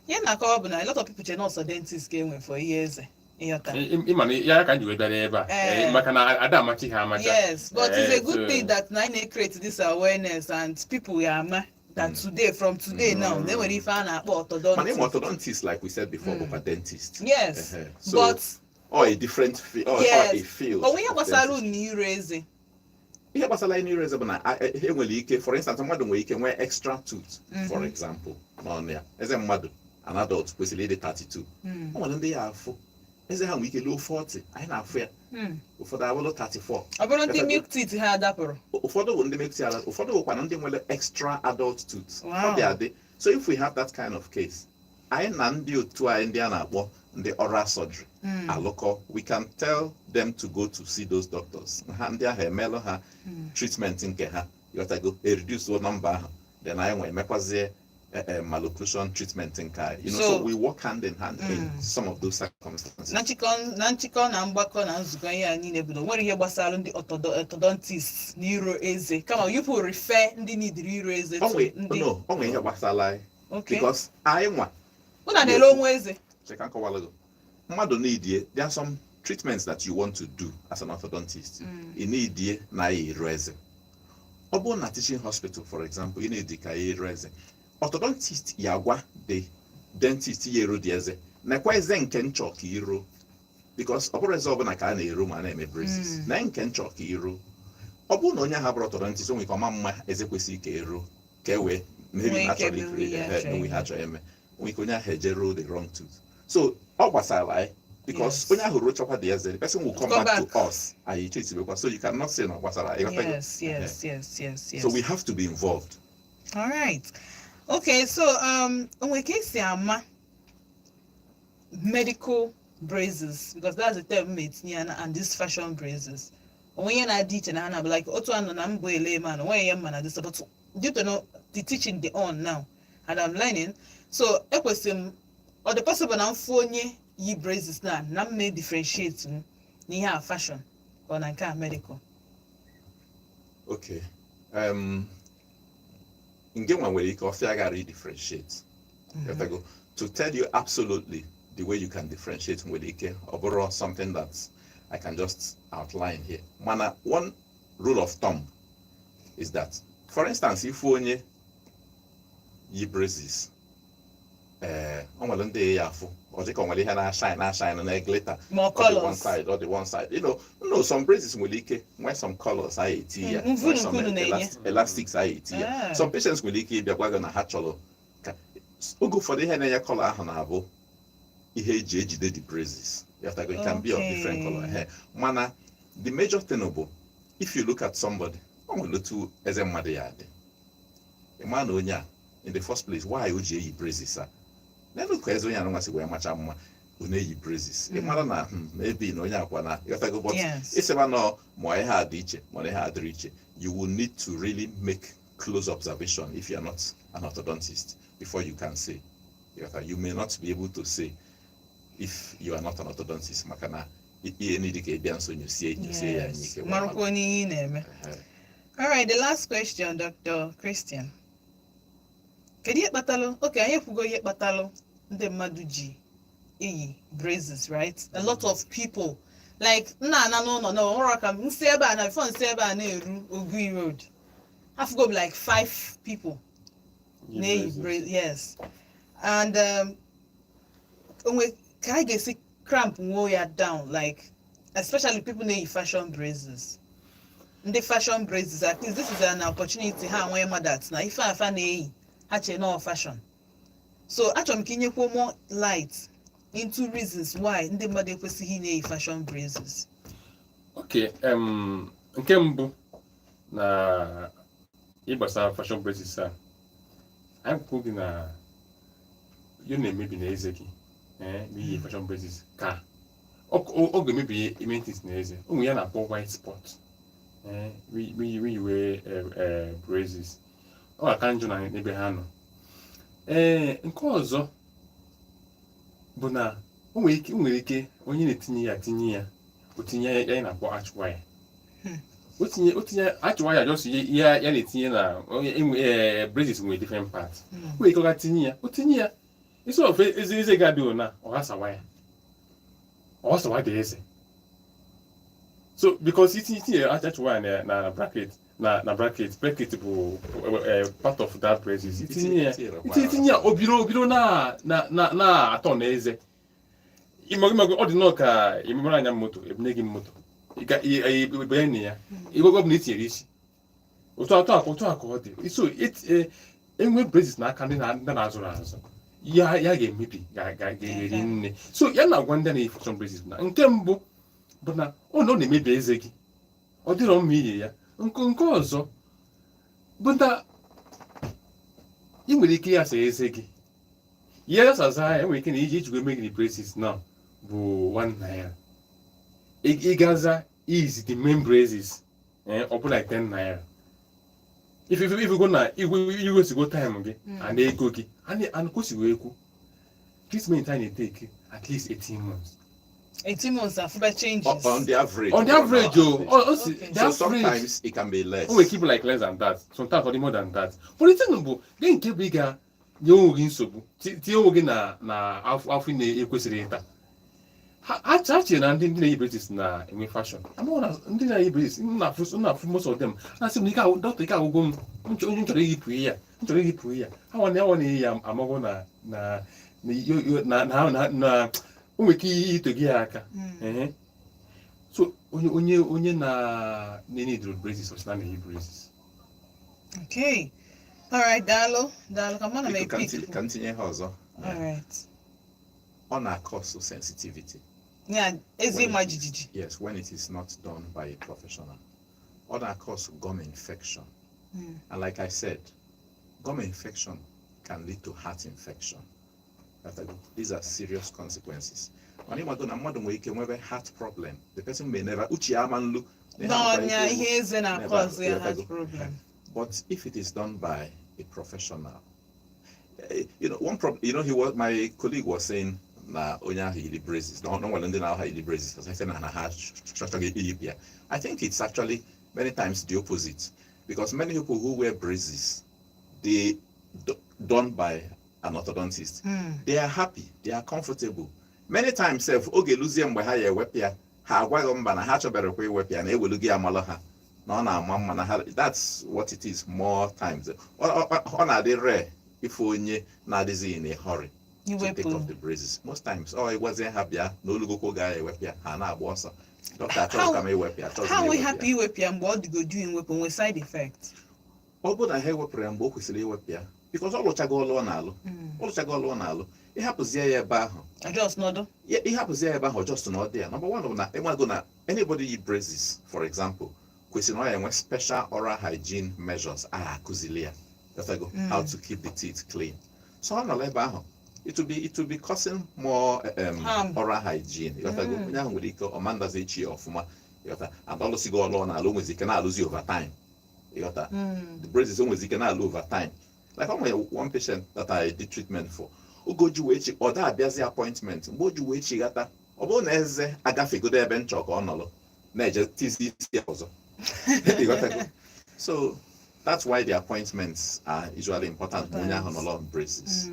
Ihe na-akọwa bụ na a lot of people che na ọsọ dentist ka enwe for ihe eze, ịghọta. Ịma na ya ka m ji wee bịara ebe a, maka na ada amachi ha amacha. Yes, but it's a good So- thing that na anyị na-create this awareness and people ya ama that today, from today now, na enwere ife a na-akpọ Mana ịma orthodontist. Orthodontist, like we said before, bụkwa dentist. Yes. So But or a different field or, or a field onwe ihe of gbasara dentistry. unu ire eze. Ihe gbasara ịnụ ire eze bụ na e nwere ike, for instance, mmadụ nwere ike nwee extra tooth, for example, n'ọnụ ya. Eze mmadụ, an adult, kwesịrị ịdị 32. O nwere ndị ya afụ eze ha nwere ike luo 40. Anyị na-afụ ya. Ụfọdụ abụrụ 34. Ọ bụrụ ndị milk teeth ha dapụrụ. Ụfọdụ bụ ndị milk teeth, ụfọdụ bụkwa na ndị nwere extra adult tooth. Ọ dị adị. So if we have that kind of case, anyị na ndị otu anyị ndị a na-akpọ ndị oral surgery alụkọ, we can tell them to go to see those doctors. Ha ndị ahụ emelụ ha treatment nke ha, ịghọtago, e reduce number ahụ, then anyị nwee emekwazie malocclusion treatment nke anyị. So, So- we work hand in hand in some of those circumstances. Na nchịkọ na mgbakọ na nzukọ ihe a niile bụ na o nwere ihe gbasara ndị orthodontist na iro eze, kama you people refer ndị nidiri iro eze to O nwee ndị no, o nwee ihe gbasara anyị because anyị nwa Ụna na-ele onwe eze. Check and kọwalụ gị. Mmadụ need, there are some treatments that you want to do as an orthodontist, ị need na ya eru eze. Ọ bụrụ na teaching hospital, for example, ị need ka ya eru eze, orthodontist ya agwa the dentist ya eru dị eze, nekwa eze nke nchọ ka iru, because ọ bụrụ eze ọbụla ka a na-eru ma a na-eme braces, na nke nchọ ka iru. Ọ bụrụ na onye ahụ bụrụ orthodontist, o nwere ike ọma mma eze kwesịrị ka eru ka e wee maybe Nwee na ike achọrọ mewe ikiri ihe a chọrọ mewe ihe ime. a chọrọ ime, nwee ike onye ahụ eje ruo the wrong tooth. So ọ gbasara anyị because onye ahụ rochakwa the eze, the person will come Come back back. To us, anyị treatibekwa. So you cannot say na ọ gbasara anyị. Ịghọtago? Yes. So we have to be involved. All right. Okay, so onwe ka esi ama medical braces, because that's the term m etinye ya na, and this fashion braces. Onwe ihe na-adị iche na ha na-abụ like otu anọ na mbụ ele ma na onwe ihe mma na this, but due to no, the teaching dị on now and I'm learning, so ekwesịrị m, ọ dị possible na mfu onye yi braces na m may differentiate m n'ihe a fashion ọ na nke a medical? Okay, nke nwa nwere ike ọfịa gara differentiate. Ịghọtago? To tell you absolutely the way you can differentiate nwere ike ọ bụrụ something that I can just outline here. Mana one rule of thumb is that, for instance, if onye yi braces, ee, o nwere ndị ya afụ ọ dịka o nwere ihe na-ashine na-ashine na glitter. More ọ dị one colors. side, ọ dị one side. Some braces nwere ike nwee some colors a eti ya, Mm, nwee some mvunu na-enye. Elastics a eti ya. Ah. Some patients nwere ike ịbịa gwa gị na ha chọrọ ka oge ụfọdụ ihe na-enye color ahụ na-abụ ihe eji ejide the braces. You have to go, it can be of different color. Mana the major thing bụ, if you look at somebody, o nwere otu eze mmadụ ya dị, ị ma na onye a, in the first place, why o ji eyi braces a? N'elu ka eze onye anụnwa si wee macha mma, ọ na-eyi braces, ị mara na maybe na onye akwa na ịghọtago. But ịsịba nọ ma ihe a dị iche ma ihe a dịrị iche, you will need to really make close observation if you are not an orthodontist before you can say. Ịghọta? You may not be able to say if you are not an orthodontist, maka na ihe niile ka ị bịa nso nyosie nyosie ya anya ike wee Marakwa onye ihe ị na-eme. Ehe. All right, the last question, Dr. Christian. Kedu ihe kpatalụ? Okay, anyị ekwugo ihe kpatalụ ndị mmadụ ji eyi braces, right? A lot of people, like, m na-ana n'ụlọ na ọhụrụ ka m si ebe a na before nsi ebe a na-eru Ogui Road. Afụgo m like five people na-eyi braces. Yes. And onwe ka a ga-esi cramp nwuo ya down, like especially people na-eyi fashion braces. Ndị fashion braces, at least this is an opportunity ha nwee ma that na ife afa na-eyi ha chee na ọ fashion. So achọrọ m ka inyekwuo more light into reasons why ndị mmadụ ekwesịghị na-eyi fashion braces. Okay, nke mbụ na ịgbasara fashion braces a anyị kwuo gị na ihe na-emebi na eze gị, ma iyi fashion braces ka ọ ga-emebi ime ntị na eze ụmụ ya na-akpọ white spot. Wiyiwe braces, ọ ga-aka njọ na n'ebe ha nọ. Ee, nke ọzọ bụ na o nwere ike onye na-etinye ya tinye ya, o tinye ya ya na-akpọ arch wire. O tinye arch wire, just ihe ya na-etinye na onye braces nwere different parts. O nwere ike ọ ga tinye ya, o tinye ya instead of eze eze ga-adị na ọ ghasawa ya, ọ ghasawa dị eze. So because itinye arch wire na bracket, na bracket bụ part of that braces, itinye ya, itinye ya, o biro na atọ na eze ịmago ọ dị nnọọ ka ịmara anya moto ebunye gị moto ịbanye na ya, igwe ọ bụla itinyere isi otu atọ aka otu aka ọ dị. So enwe braces n'aka ndị na-azụrụ azụ ya, ya ga-emebi, ga-eri nne. So ya na-agwa ndị na-eyi fashion braces na nke mbụ bụ na ọ na-emebi eze gị, ọ dịrọ mma iyi ya. Nke ọzọ bụ na ị nwere ike ịghasa eze gị, ihe ghasaza ya, enwere ike na iji ejikwa eme gị braces now bụ 1 naira, ịgaza is the main braces, ọ bụ like 10 naira. If you go na iwesigo time gị and ego gị and kwesịrị ekwu, treatment a na-etake at least 18 months. 18 months afụba changes. On the average. On the average o o si the So average. Sometimes it can be less. O nwere ike ịbụ like less than that, sometimes ọ dị more than that. But the thing bụ gị nke bụ ị ga nye onwe gị nsogbu, tinye onwe gị na afọ ị na-ekwesịrị ịta. Ha chere na ndị na-eyi braces na-enwe fashion. Amaghị na ndị na-eyi braces m na-afụ most of them na-asị m na ike agwụ dọkịta, ike agwụgwọ m, onye m chọrọ iyipụ ya, m chọrọ iyipụ ya. Ha nwa na-eyi ya amaghị na o nwere ike ito gị ya aka. Ehe. So onye na-need braces ọ sị na na-eyi braces. Okay, all right, daalụ, daalụ ka mụ na m Biko, ka m e-pick. ka m tinye ha ọzọ. All right. Ọ na-cause sensitivity. Ya ezi ịma jijiji. Yes, when it is not done by a professional. Ọ na-cause gum infection. And like I said, gum infection can lead to heart infection. These are serious consequences. Mana ịmago na mmadụ nwere ike nwebe heart problem. The person may never, uche ya ama nlu na ihe amakwa n'ọnya ike ihe eze na-cause ya heart Never. problem. But if it is done by a professional, one problem, he was my colleague was saying na onye ahụ yiri braces, na nwere ndị na-ahụ yiri braces, I said na ha chọchọghị iyipụ ya. I think it's actually many times the opposite, because many people who wear braces, they done by an orthodontist, they are happy, they are comfortable. Many times sef, oge luzie mgbe ha ya ewepụ ya, ha agwaghị mba na ha chọberekwa iwepụ ya, na ewelu gị amalụ ha na ọ na-ama mma na ha. That's what it is. More times, ọ na-adị rare ife onye na-adịzi in a hurry to take Iwepụ. Off the braces. Most times, ọ ịgwazie ha bịa na olugokwo ga ya ewepụ ya, ha na-agba ọsọ, "Dọkịta, achọrọ ka m ewepụ ya, achọghị Ha m nwe iwepụ hapụ ya." iwepụ ya mgbe ọ dịgodu iwepụ nwe side effect? Ọ bụrụ na ha ewepụrụ ya mgbe o kwesịrị iwepụ ya, because ọ lụchago ọlụ ọ na-alụ, ọ lụchago ọlụ ọ na-alụ, ịhapụzie ya ebe ahụ, just nọdụ. Ịhapụzie ya ebe ahụ just na ọ dị ya. Number one bụ na ịnwago na anybody yi braces, for example, kwesịrị na ọ ya enwe special oral hygiene measures a akụzili ya. Ghọtago? How to keep the teeth clean. So ọ nọrọ ebe ahụ, it will be causing more Harm. Oral hygiene. Ghọtago? Onye ahụ nwere ike ọmandazi echi ya ọfụma. Ịghọta? And ọlụsigo ọlụ ọ na-alụ, o nwezi ike na-alụzi over time. Ịghọta? The braces, o nwezi ike na-alụ over time. Like o nwere one patient that I did treatment for, oge o ji wee chi ọ da abịazi appointment, mgbe o ji wee chighata, ọ bụrụ na eze agafegodo ebe nchọ ka ọ nọrọ na-eje tizi isi ya ọzọ. Ịghọtago? So that's why the appointments are usually important ma onye ahụ nọrọ on braces.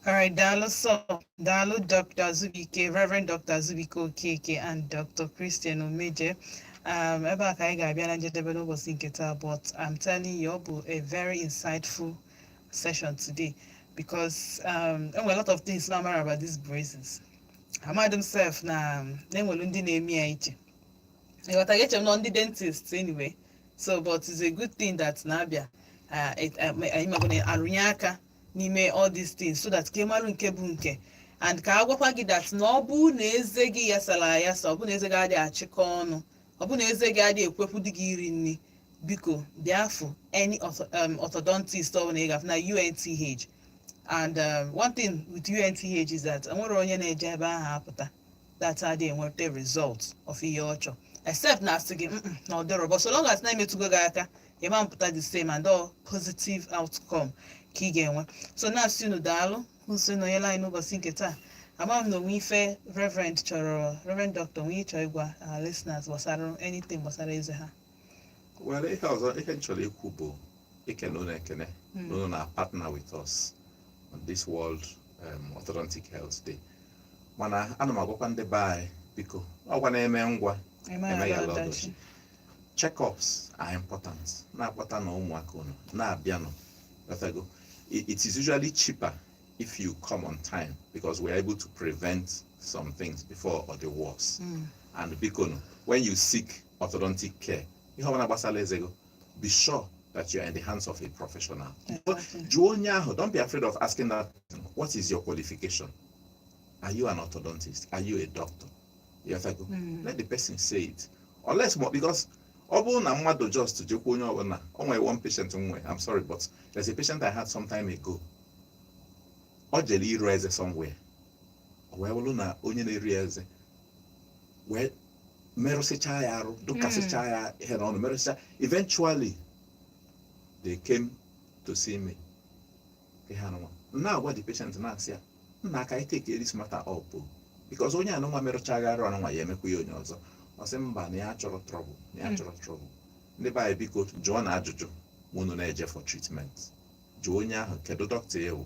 All right, Daalụ so, Daalụ Dr. Azubike, Reverend Dr. Azubike Okeke and Dr. Christian Omeje. Ebe a ka anyị ga-abịa na njedebe n'ụbọchị nke taa, but I'm telling you, ọ bụ a very insightful session today because enwere a lot of things na-amara about these braces. Amadị m sef na enwere ndị na-eme ya iche. Ịghọta? Eche m nọ ndị dentist anyway. So, but it's a good thing that na-abịa anyị magona arụnye aka n'ime all these things so that ka ị marụ nke bụ nke and ka a gwakwa gị that na ọ bụ na eze gị yasara ayasa, ọ bụ na eze gị adịghị achịkọ ọnụ, ọ bụ na eze gị adịghị ekwepụ di gị iri nri, biko bịa fụ any orthodontist ọ bụla ị ga-afụ na UNTH. And one thing with UNTH is that enwere onye na-eje ebe ahụ apụta that adịghị enweta result of ihe ọ chọ, except na asị gị, na ọ dịrọ." But so long as na-emetụgo gị aka, ịma mpụta the same and all positive outcome ka ị ga-enwe. So na-asị unu daalụ nso nọnyere anyị n'ụbọchị nke taa. Ama m na onwe ife Reverend chọrọ, Reverend Doctor, onwe ịchọ ịgwa our listeners gbasara anything gbasara eze ha? Well, ihe ọzọ ihe m chọrọ ikwu bụ ikene unu ekene na unu na partner with us on this World Orthodontic Health Day. Mana ana m agwakwa ndị be anyị, biko, ọgwa na-eme ngwa emeghela ọdachi. Checkups are important. Na-akpọta na ụmụaka unu na-abịanụ. Ghọtago? It is usually cheaper if you come on time because we're able to prevent some things before or the worse. And biko nụ, when you seek orthodontic care, ihe ọbụla gbasara eze gị, be sure that you are in the hands of a professional. Jụọ onye ahụ. Don't be afraid of asking that person, "What is your qualification? Are you an orthodontist? Are you a doctor?" Ghọtago? Let the person say it. Unless more, because ọ bụrụ na mmadụ just jekwa onye ọbụla. O nwere one patient m nwe, I'm sorry, but there's a patient I had some time ago. Ọ jere iru eze somewhere, o wee bụrụ na onye na-eri eze wee merụsịchaa ya arụ, dụkasịchaa ya ihe n'ọnụ, merụsịcha. Eventually they came to see me. Ihe anụnwa m na-agwa the patient, na-asị ya, "Nna, aka I take this matter up o," because onye anụnwa merụchaghị arụ anụnwa ya emekwa ya onye ọzọ. Ọ sị mba, na ya chọrọ trouble, na ya chọrọ trouble. Ndị be anyị, biko, jụọ na ajụjụ ma unu na-eje for treatment. Jụọ onye ahụ, kedu dọkịta ewu,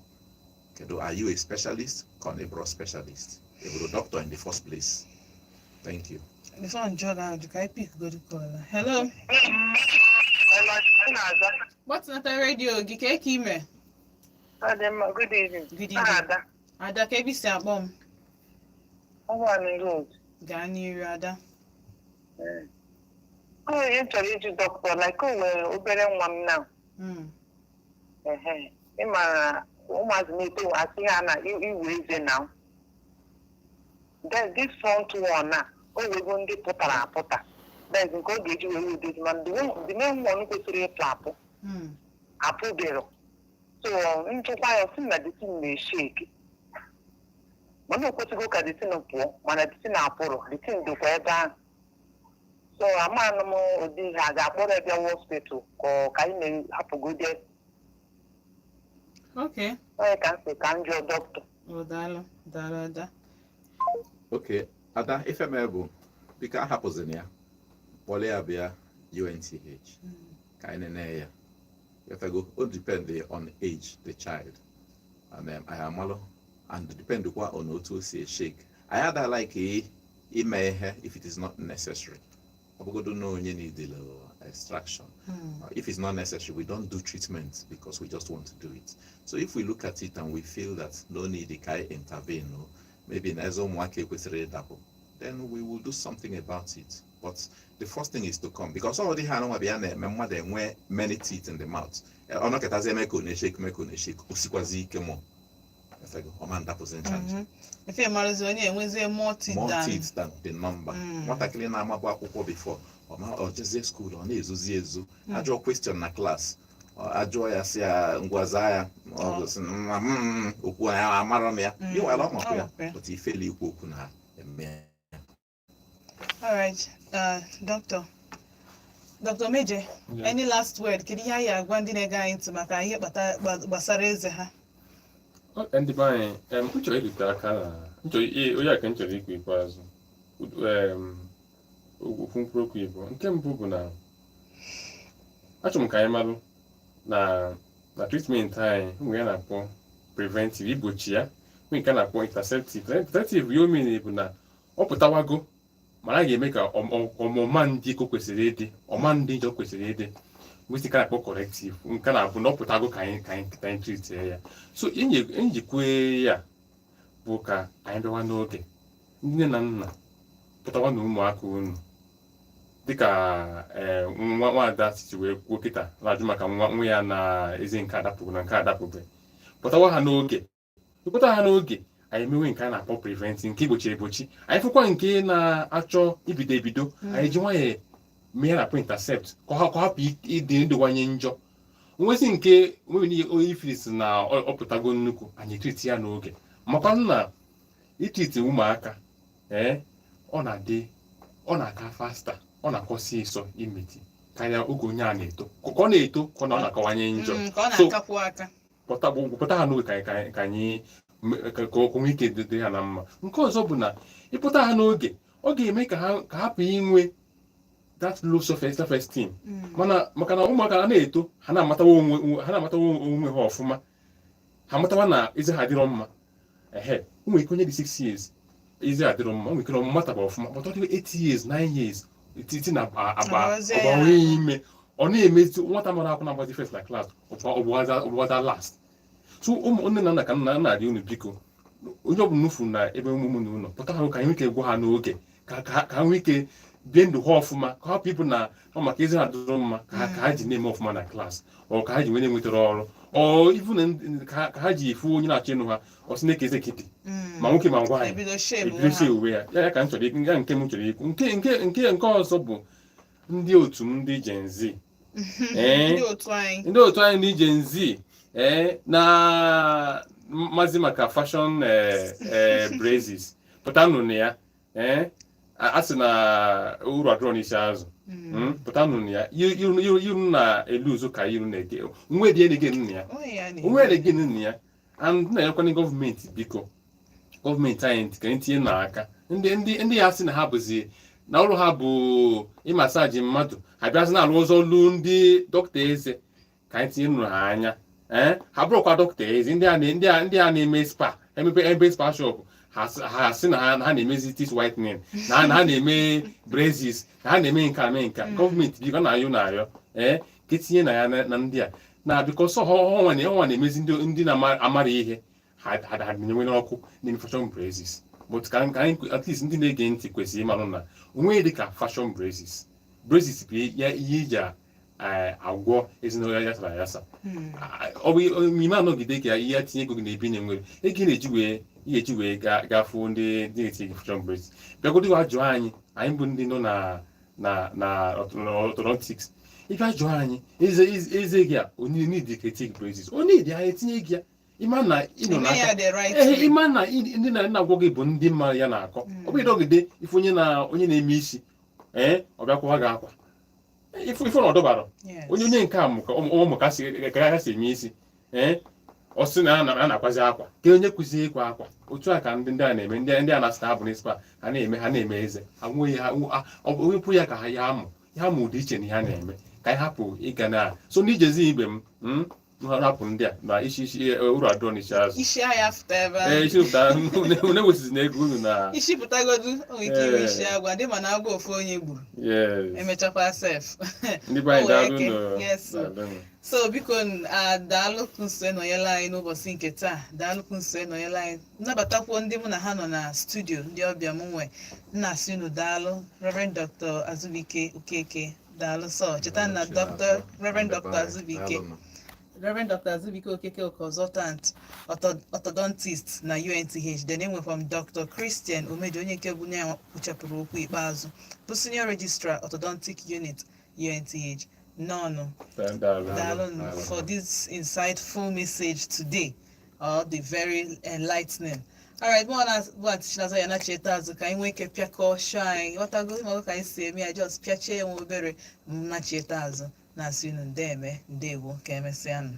kedu, are you a specialist ka ọ na ịbụrụ specialist, ị bụrụ doctor in the first place? Thank you. Before njọ ga ajụ, ka anyị pick godu call. Hello? Hello, Chinaza. Gbatịnata redio gị. Ka eke ime? Ọ dị mma, good evening. Good evening. Ada. Ada, ka ebe isi akpọ m? Ụgbọala Road. Gaa n'iru, Ada. Ọ nwere ihe m chọrọ ịjụ dọkịta, like o nwere obere nwa m na ehe, ị mara ụmụazị na-eto, asị ha na iwe eze na then this front one na o nwego ndị pụtara apụta. That is nke ọ ga-eji wee udozi, mana the main one kwesịrị ịpụ apụ apụbero. So nchekwa ya si na the thing na-eshake, mana o kwesịghị ka the thing pụọ, mana the thing apụrụ, the thing dịkwa ebe ahụ. So amanụ m ụdị ihe a ga-akpọrọ ya bịa hospital ka ọ ka anyị na-ahapụgode. Onye ka m sị ka m jụọ dọkịta. Oh, daalụ, daalụ, Ada. Okay, Ada, ife mee bụ, biko, ahapụzina ya, kpọrọ ya bịa UNTH ka anyị nene ya. Ghọtago? O depend on age the child. And anyị amalụ and depend kwa on otu o si eshake. Anyị ada like ime ihe if it is not necessary. Ọ bụgodo na onye need extraction. If it's not necessary, we don't do treatment because we just want to do it. So if we look at it and we feel that no need ka anyị intervene, no, maybe na eze ụmụaka ekwesịrị ịdapụ, then we will do something about it. But the first thing is to come, because all the ha anụnwa bịa na-eme mmadụ enwe many teeth in the mouth. Ọ nọkọtazi eme ka ọ na-eshake, eme ka ọ na-eshake, o sikwazi ike mụ ọma ndapụzi ncha ncha. Efe marụzi onye enwezie more teeth more than teeth than the number. Nwatakịrị na-amabụ akwụkwọ before, ọ ọ jezie school, ọ na-ezozi ezo. Ajụọ question na class, ajụọ ya, sị ya ngwa zaa ya, ọ gosi "Mm, okwu ya amarọ m ya." Meanwhile, ọ makwa Ọ ya, makwa ya. But ifeli ikwu okwu na eme. All right, Dr. Meje, Yeah. any last word? Kedu ihe anyị agwa ndị na-ege anyị ntị maka ihe gbasara eze ha? Ọ, ndị be anyị, m chọrọ irite aka na m chọrọ onye a ka m chọrọ ikwu ikpeazụ. Okwu mkpụrụ okwu Igbo nke mbụ bụ na achọrọ m ka anyị marụ na treatment anyị nwere ya na-akpọ preventive, igbochi ya, nwere nke a na-akpọ interceptive. Interceptive ya omere bụ na ọ pụtawago, mana a ga-eme ka ọmụma ndị ka o kwesịrị ịdị, ọma ndị njọ kwesịrị ịdị, nwesị nke a na-akpọ corrective, nke na-abụ na ọ pụtago ka anyị treatie ya. So njikwa ya bụ ka anyị bịawa n'oge. Ndị nne na nna, pụtawa na ụmụaka unu, dịka ee nwa nwaada sisi wee kwuo kịta, na-ajụ maka nwa nwa ya na eze nke adapụrụ na nke adapụbe. Pụtawa ha n'oge, pụta ha n'oge, anyị emewe nke a na-akpọ preventing, nke igbochi egbochi. Anyị fụkwa nke na-achọ ibido ebido, anyị ji nwayọọ mee ya na-akpọ intercept, ka ọ hapụ ịdị ịdịwanye njọ. Nwezi nke nwere onye ifilis na ọ pụtago nnukwu, anyị treat ya n'oge, makwa na itreat ụmụaka, ee, ọ na-adị, ọ na-aka faster, ọ na-aka ọsịsọ imeti karịa oge onye a na-eto. Ka ọ na-eto ka ọ na-akawanye njọ. Ka ọ So, na-akakwu aka. pụta ha n'oge ka anyị ka o nwee ike dị ha na mma. Nke ọzọ bụ na ịpụta ha n'oge, ọ ga-eme ka ha ka hapụ inwe that low self esteem. Mana maka na ụmụaka ha na-eto, ha na-amatawa onwe ha ọfụma, ha amatawa na eze ha adịrọ mma. Ehe, o nwere ike onye dị 6 years, eze adịrọ mma, o nwere ike na ọmụmataba ọfụma, but ọ dị 8 years, 9 years, titi na agba Agbazie ya. ọgbanwe ime, ọ na-emezi nwata mara akwụ na-agbazi first na class, ọgbụgbaza last. So ụmụ nne na nna, ka nna na-arịọ unu, biko, onye ọbụla nufu na ebe ụmụ na ụlọ, pụta ha ka anyị nwee ike gwa ha n'oge, ka ha nwee ike bie ndụ ha ọfụma, ka hapụ ịbụ na ọ maka ezi ha dịrọ mma ka ha ji na-eme ọfụma na class, ọ ka ha ji wee na-enwetara ọrụ, ọ ifu na ka ha ji efu onye na-achọ ịnụ ha, ọ sị na-eke eze kịtị, ma nwoke ma nwaanyị ebido shame ebido ha. si uwe ya ya ka m chọrọ ikwu ya. Nke m chọrọ ikwu, nke ọzọ bụ ndị otu m, ndị Gen Z, ee, ndị otu anyị. Ndị otu anyị, ndị Gen Z, ee, na mmazi maka fashion braces, pụtanụ na ya. Ee, a sị na uru adịrọ n'isi azụ. Pụtanụ na ya. Iru na elu ụzọ ka iru na-ege nwe dị na-ege nna ya. Onwe ya na-eme. Onwe na-ege nna ya. And na yakwana gọọmenti, biko, gọọmenti anyị ka anyị tinye n'aka ndị ya sị na ha bụzi na ọrụ ha bụ ịmassage mmadụ, ha bịazi na-alụ ọzọ lụ ndị dọkịta eze, ka anyị tinye nụrụ ha anya. Ee, ha bụrụkwa dọkịta eze, ndị a na-eme spa, emepe ebe spa shop, ha sị na ha na-emezi teeth whitening, na ha na-eme braces, na ha na-eme nke a, mee nke a. Gọọmenti, biko, na-ayọ na-ayọ, ee, ka etinye na ya na ndị a na because ọnwa na-emezi ndị na-amara ihe ha na-enwe n'ọkụ na-eme fashion braces. But ka anyị, at least ndị na-ege ntị, kwesịrị ịmarụ na onweghị dịka fashion braces. Braces bụ ya ihe iji agwọ ezinụlọ ya yasara ayasa. Ọ bụ ime anọgide ka ihe tinye ego gị na ebe ị na-enwere ego ị na-eji wee ị ga-eji wee gafuo ndị na-etinye gị fashion braces. Bịagodo jụọ anyị, anyị bụ ndị nọ na orthodontics, ịbịa jụọ anyị eze gị a onye need ka etinye gị braces, onye dị anyị etinye gị ya, ịma na ị nọ Eme n'aka ya the right ee way. Ịma na ndị na-agwọ gị bụ ndị mma ya na-akọ. Ọ bụ ịdọgide ife onye na onye na-eme isi, ee, ọ bịakwa gị akwa ife na ọdọbara onye nke a mụ ka ụmụ ka ha si eme isi, ee, ọ sị na a na-akwazi akwa ka onye kụzie ịkwa akwa. Otu a ka ndị a na-eme, ndị a na-asị na ha bụ n'spa, ha na-eme eze ha nweghị ha ọ bụ onye pụ ya ka ha ya amụ ya amụ dị iche na ihe ha na-eme. Ka anyị hapụ ịga na so ndị jezi ibe m. Rapụ ndị a na isi isi uru adịrọ n'isi azụ. Isi ahịa fụta ebe ahụ. Ee, isi pụta, unu ewesizi na ego unu na Isi pụtagodu, o nwere ike inwe Ee. isi agwa dị, mana agwa ofu onye gburu emechakwa sef. Ndị be anyị, O wee daalụ eke. nụ. Yes, sir. Daalụ nụ. So biko, daalụ nso nọnyela anyị n'ụbọchị nke taa. Daalụ nso nọnyela anyị. Nnabatakwuo ndị mụ na ha nọ na studio, ndị ọbịa m nwe, nna asị unu daalụ. Reverend Dr. Azubike Okeke, daalụ sọ. Cheta na Dr. Reverend Dr. Azubike, Reverend Dr. Azubike Okeke, consultant orthodontist na UNTH. Then enwekwa m Dr. Christian Omeji, onye nke bụ ya kwuchapụrụ okwu ikpeazụ, bụ senior registrar, orthodontic unit, UNTH. Nọnụ. Daalụ. Daalụ for this insightful message today. The very enlightening. All right, mụ na bụ Aunty Chinaza ya na-cheta azụ ka anyị nwee ike pịakọọ show anyị. Ghọtago ịma ka anyị si eme ya, just pịachie ya nwa obere, m na-cheta azụ na-asị unu ndeeme, ndewo, ka emesịanụ.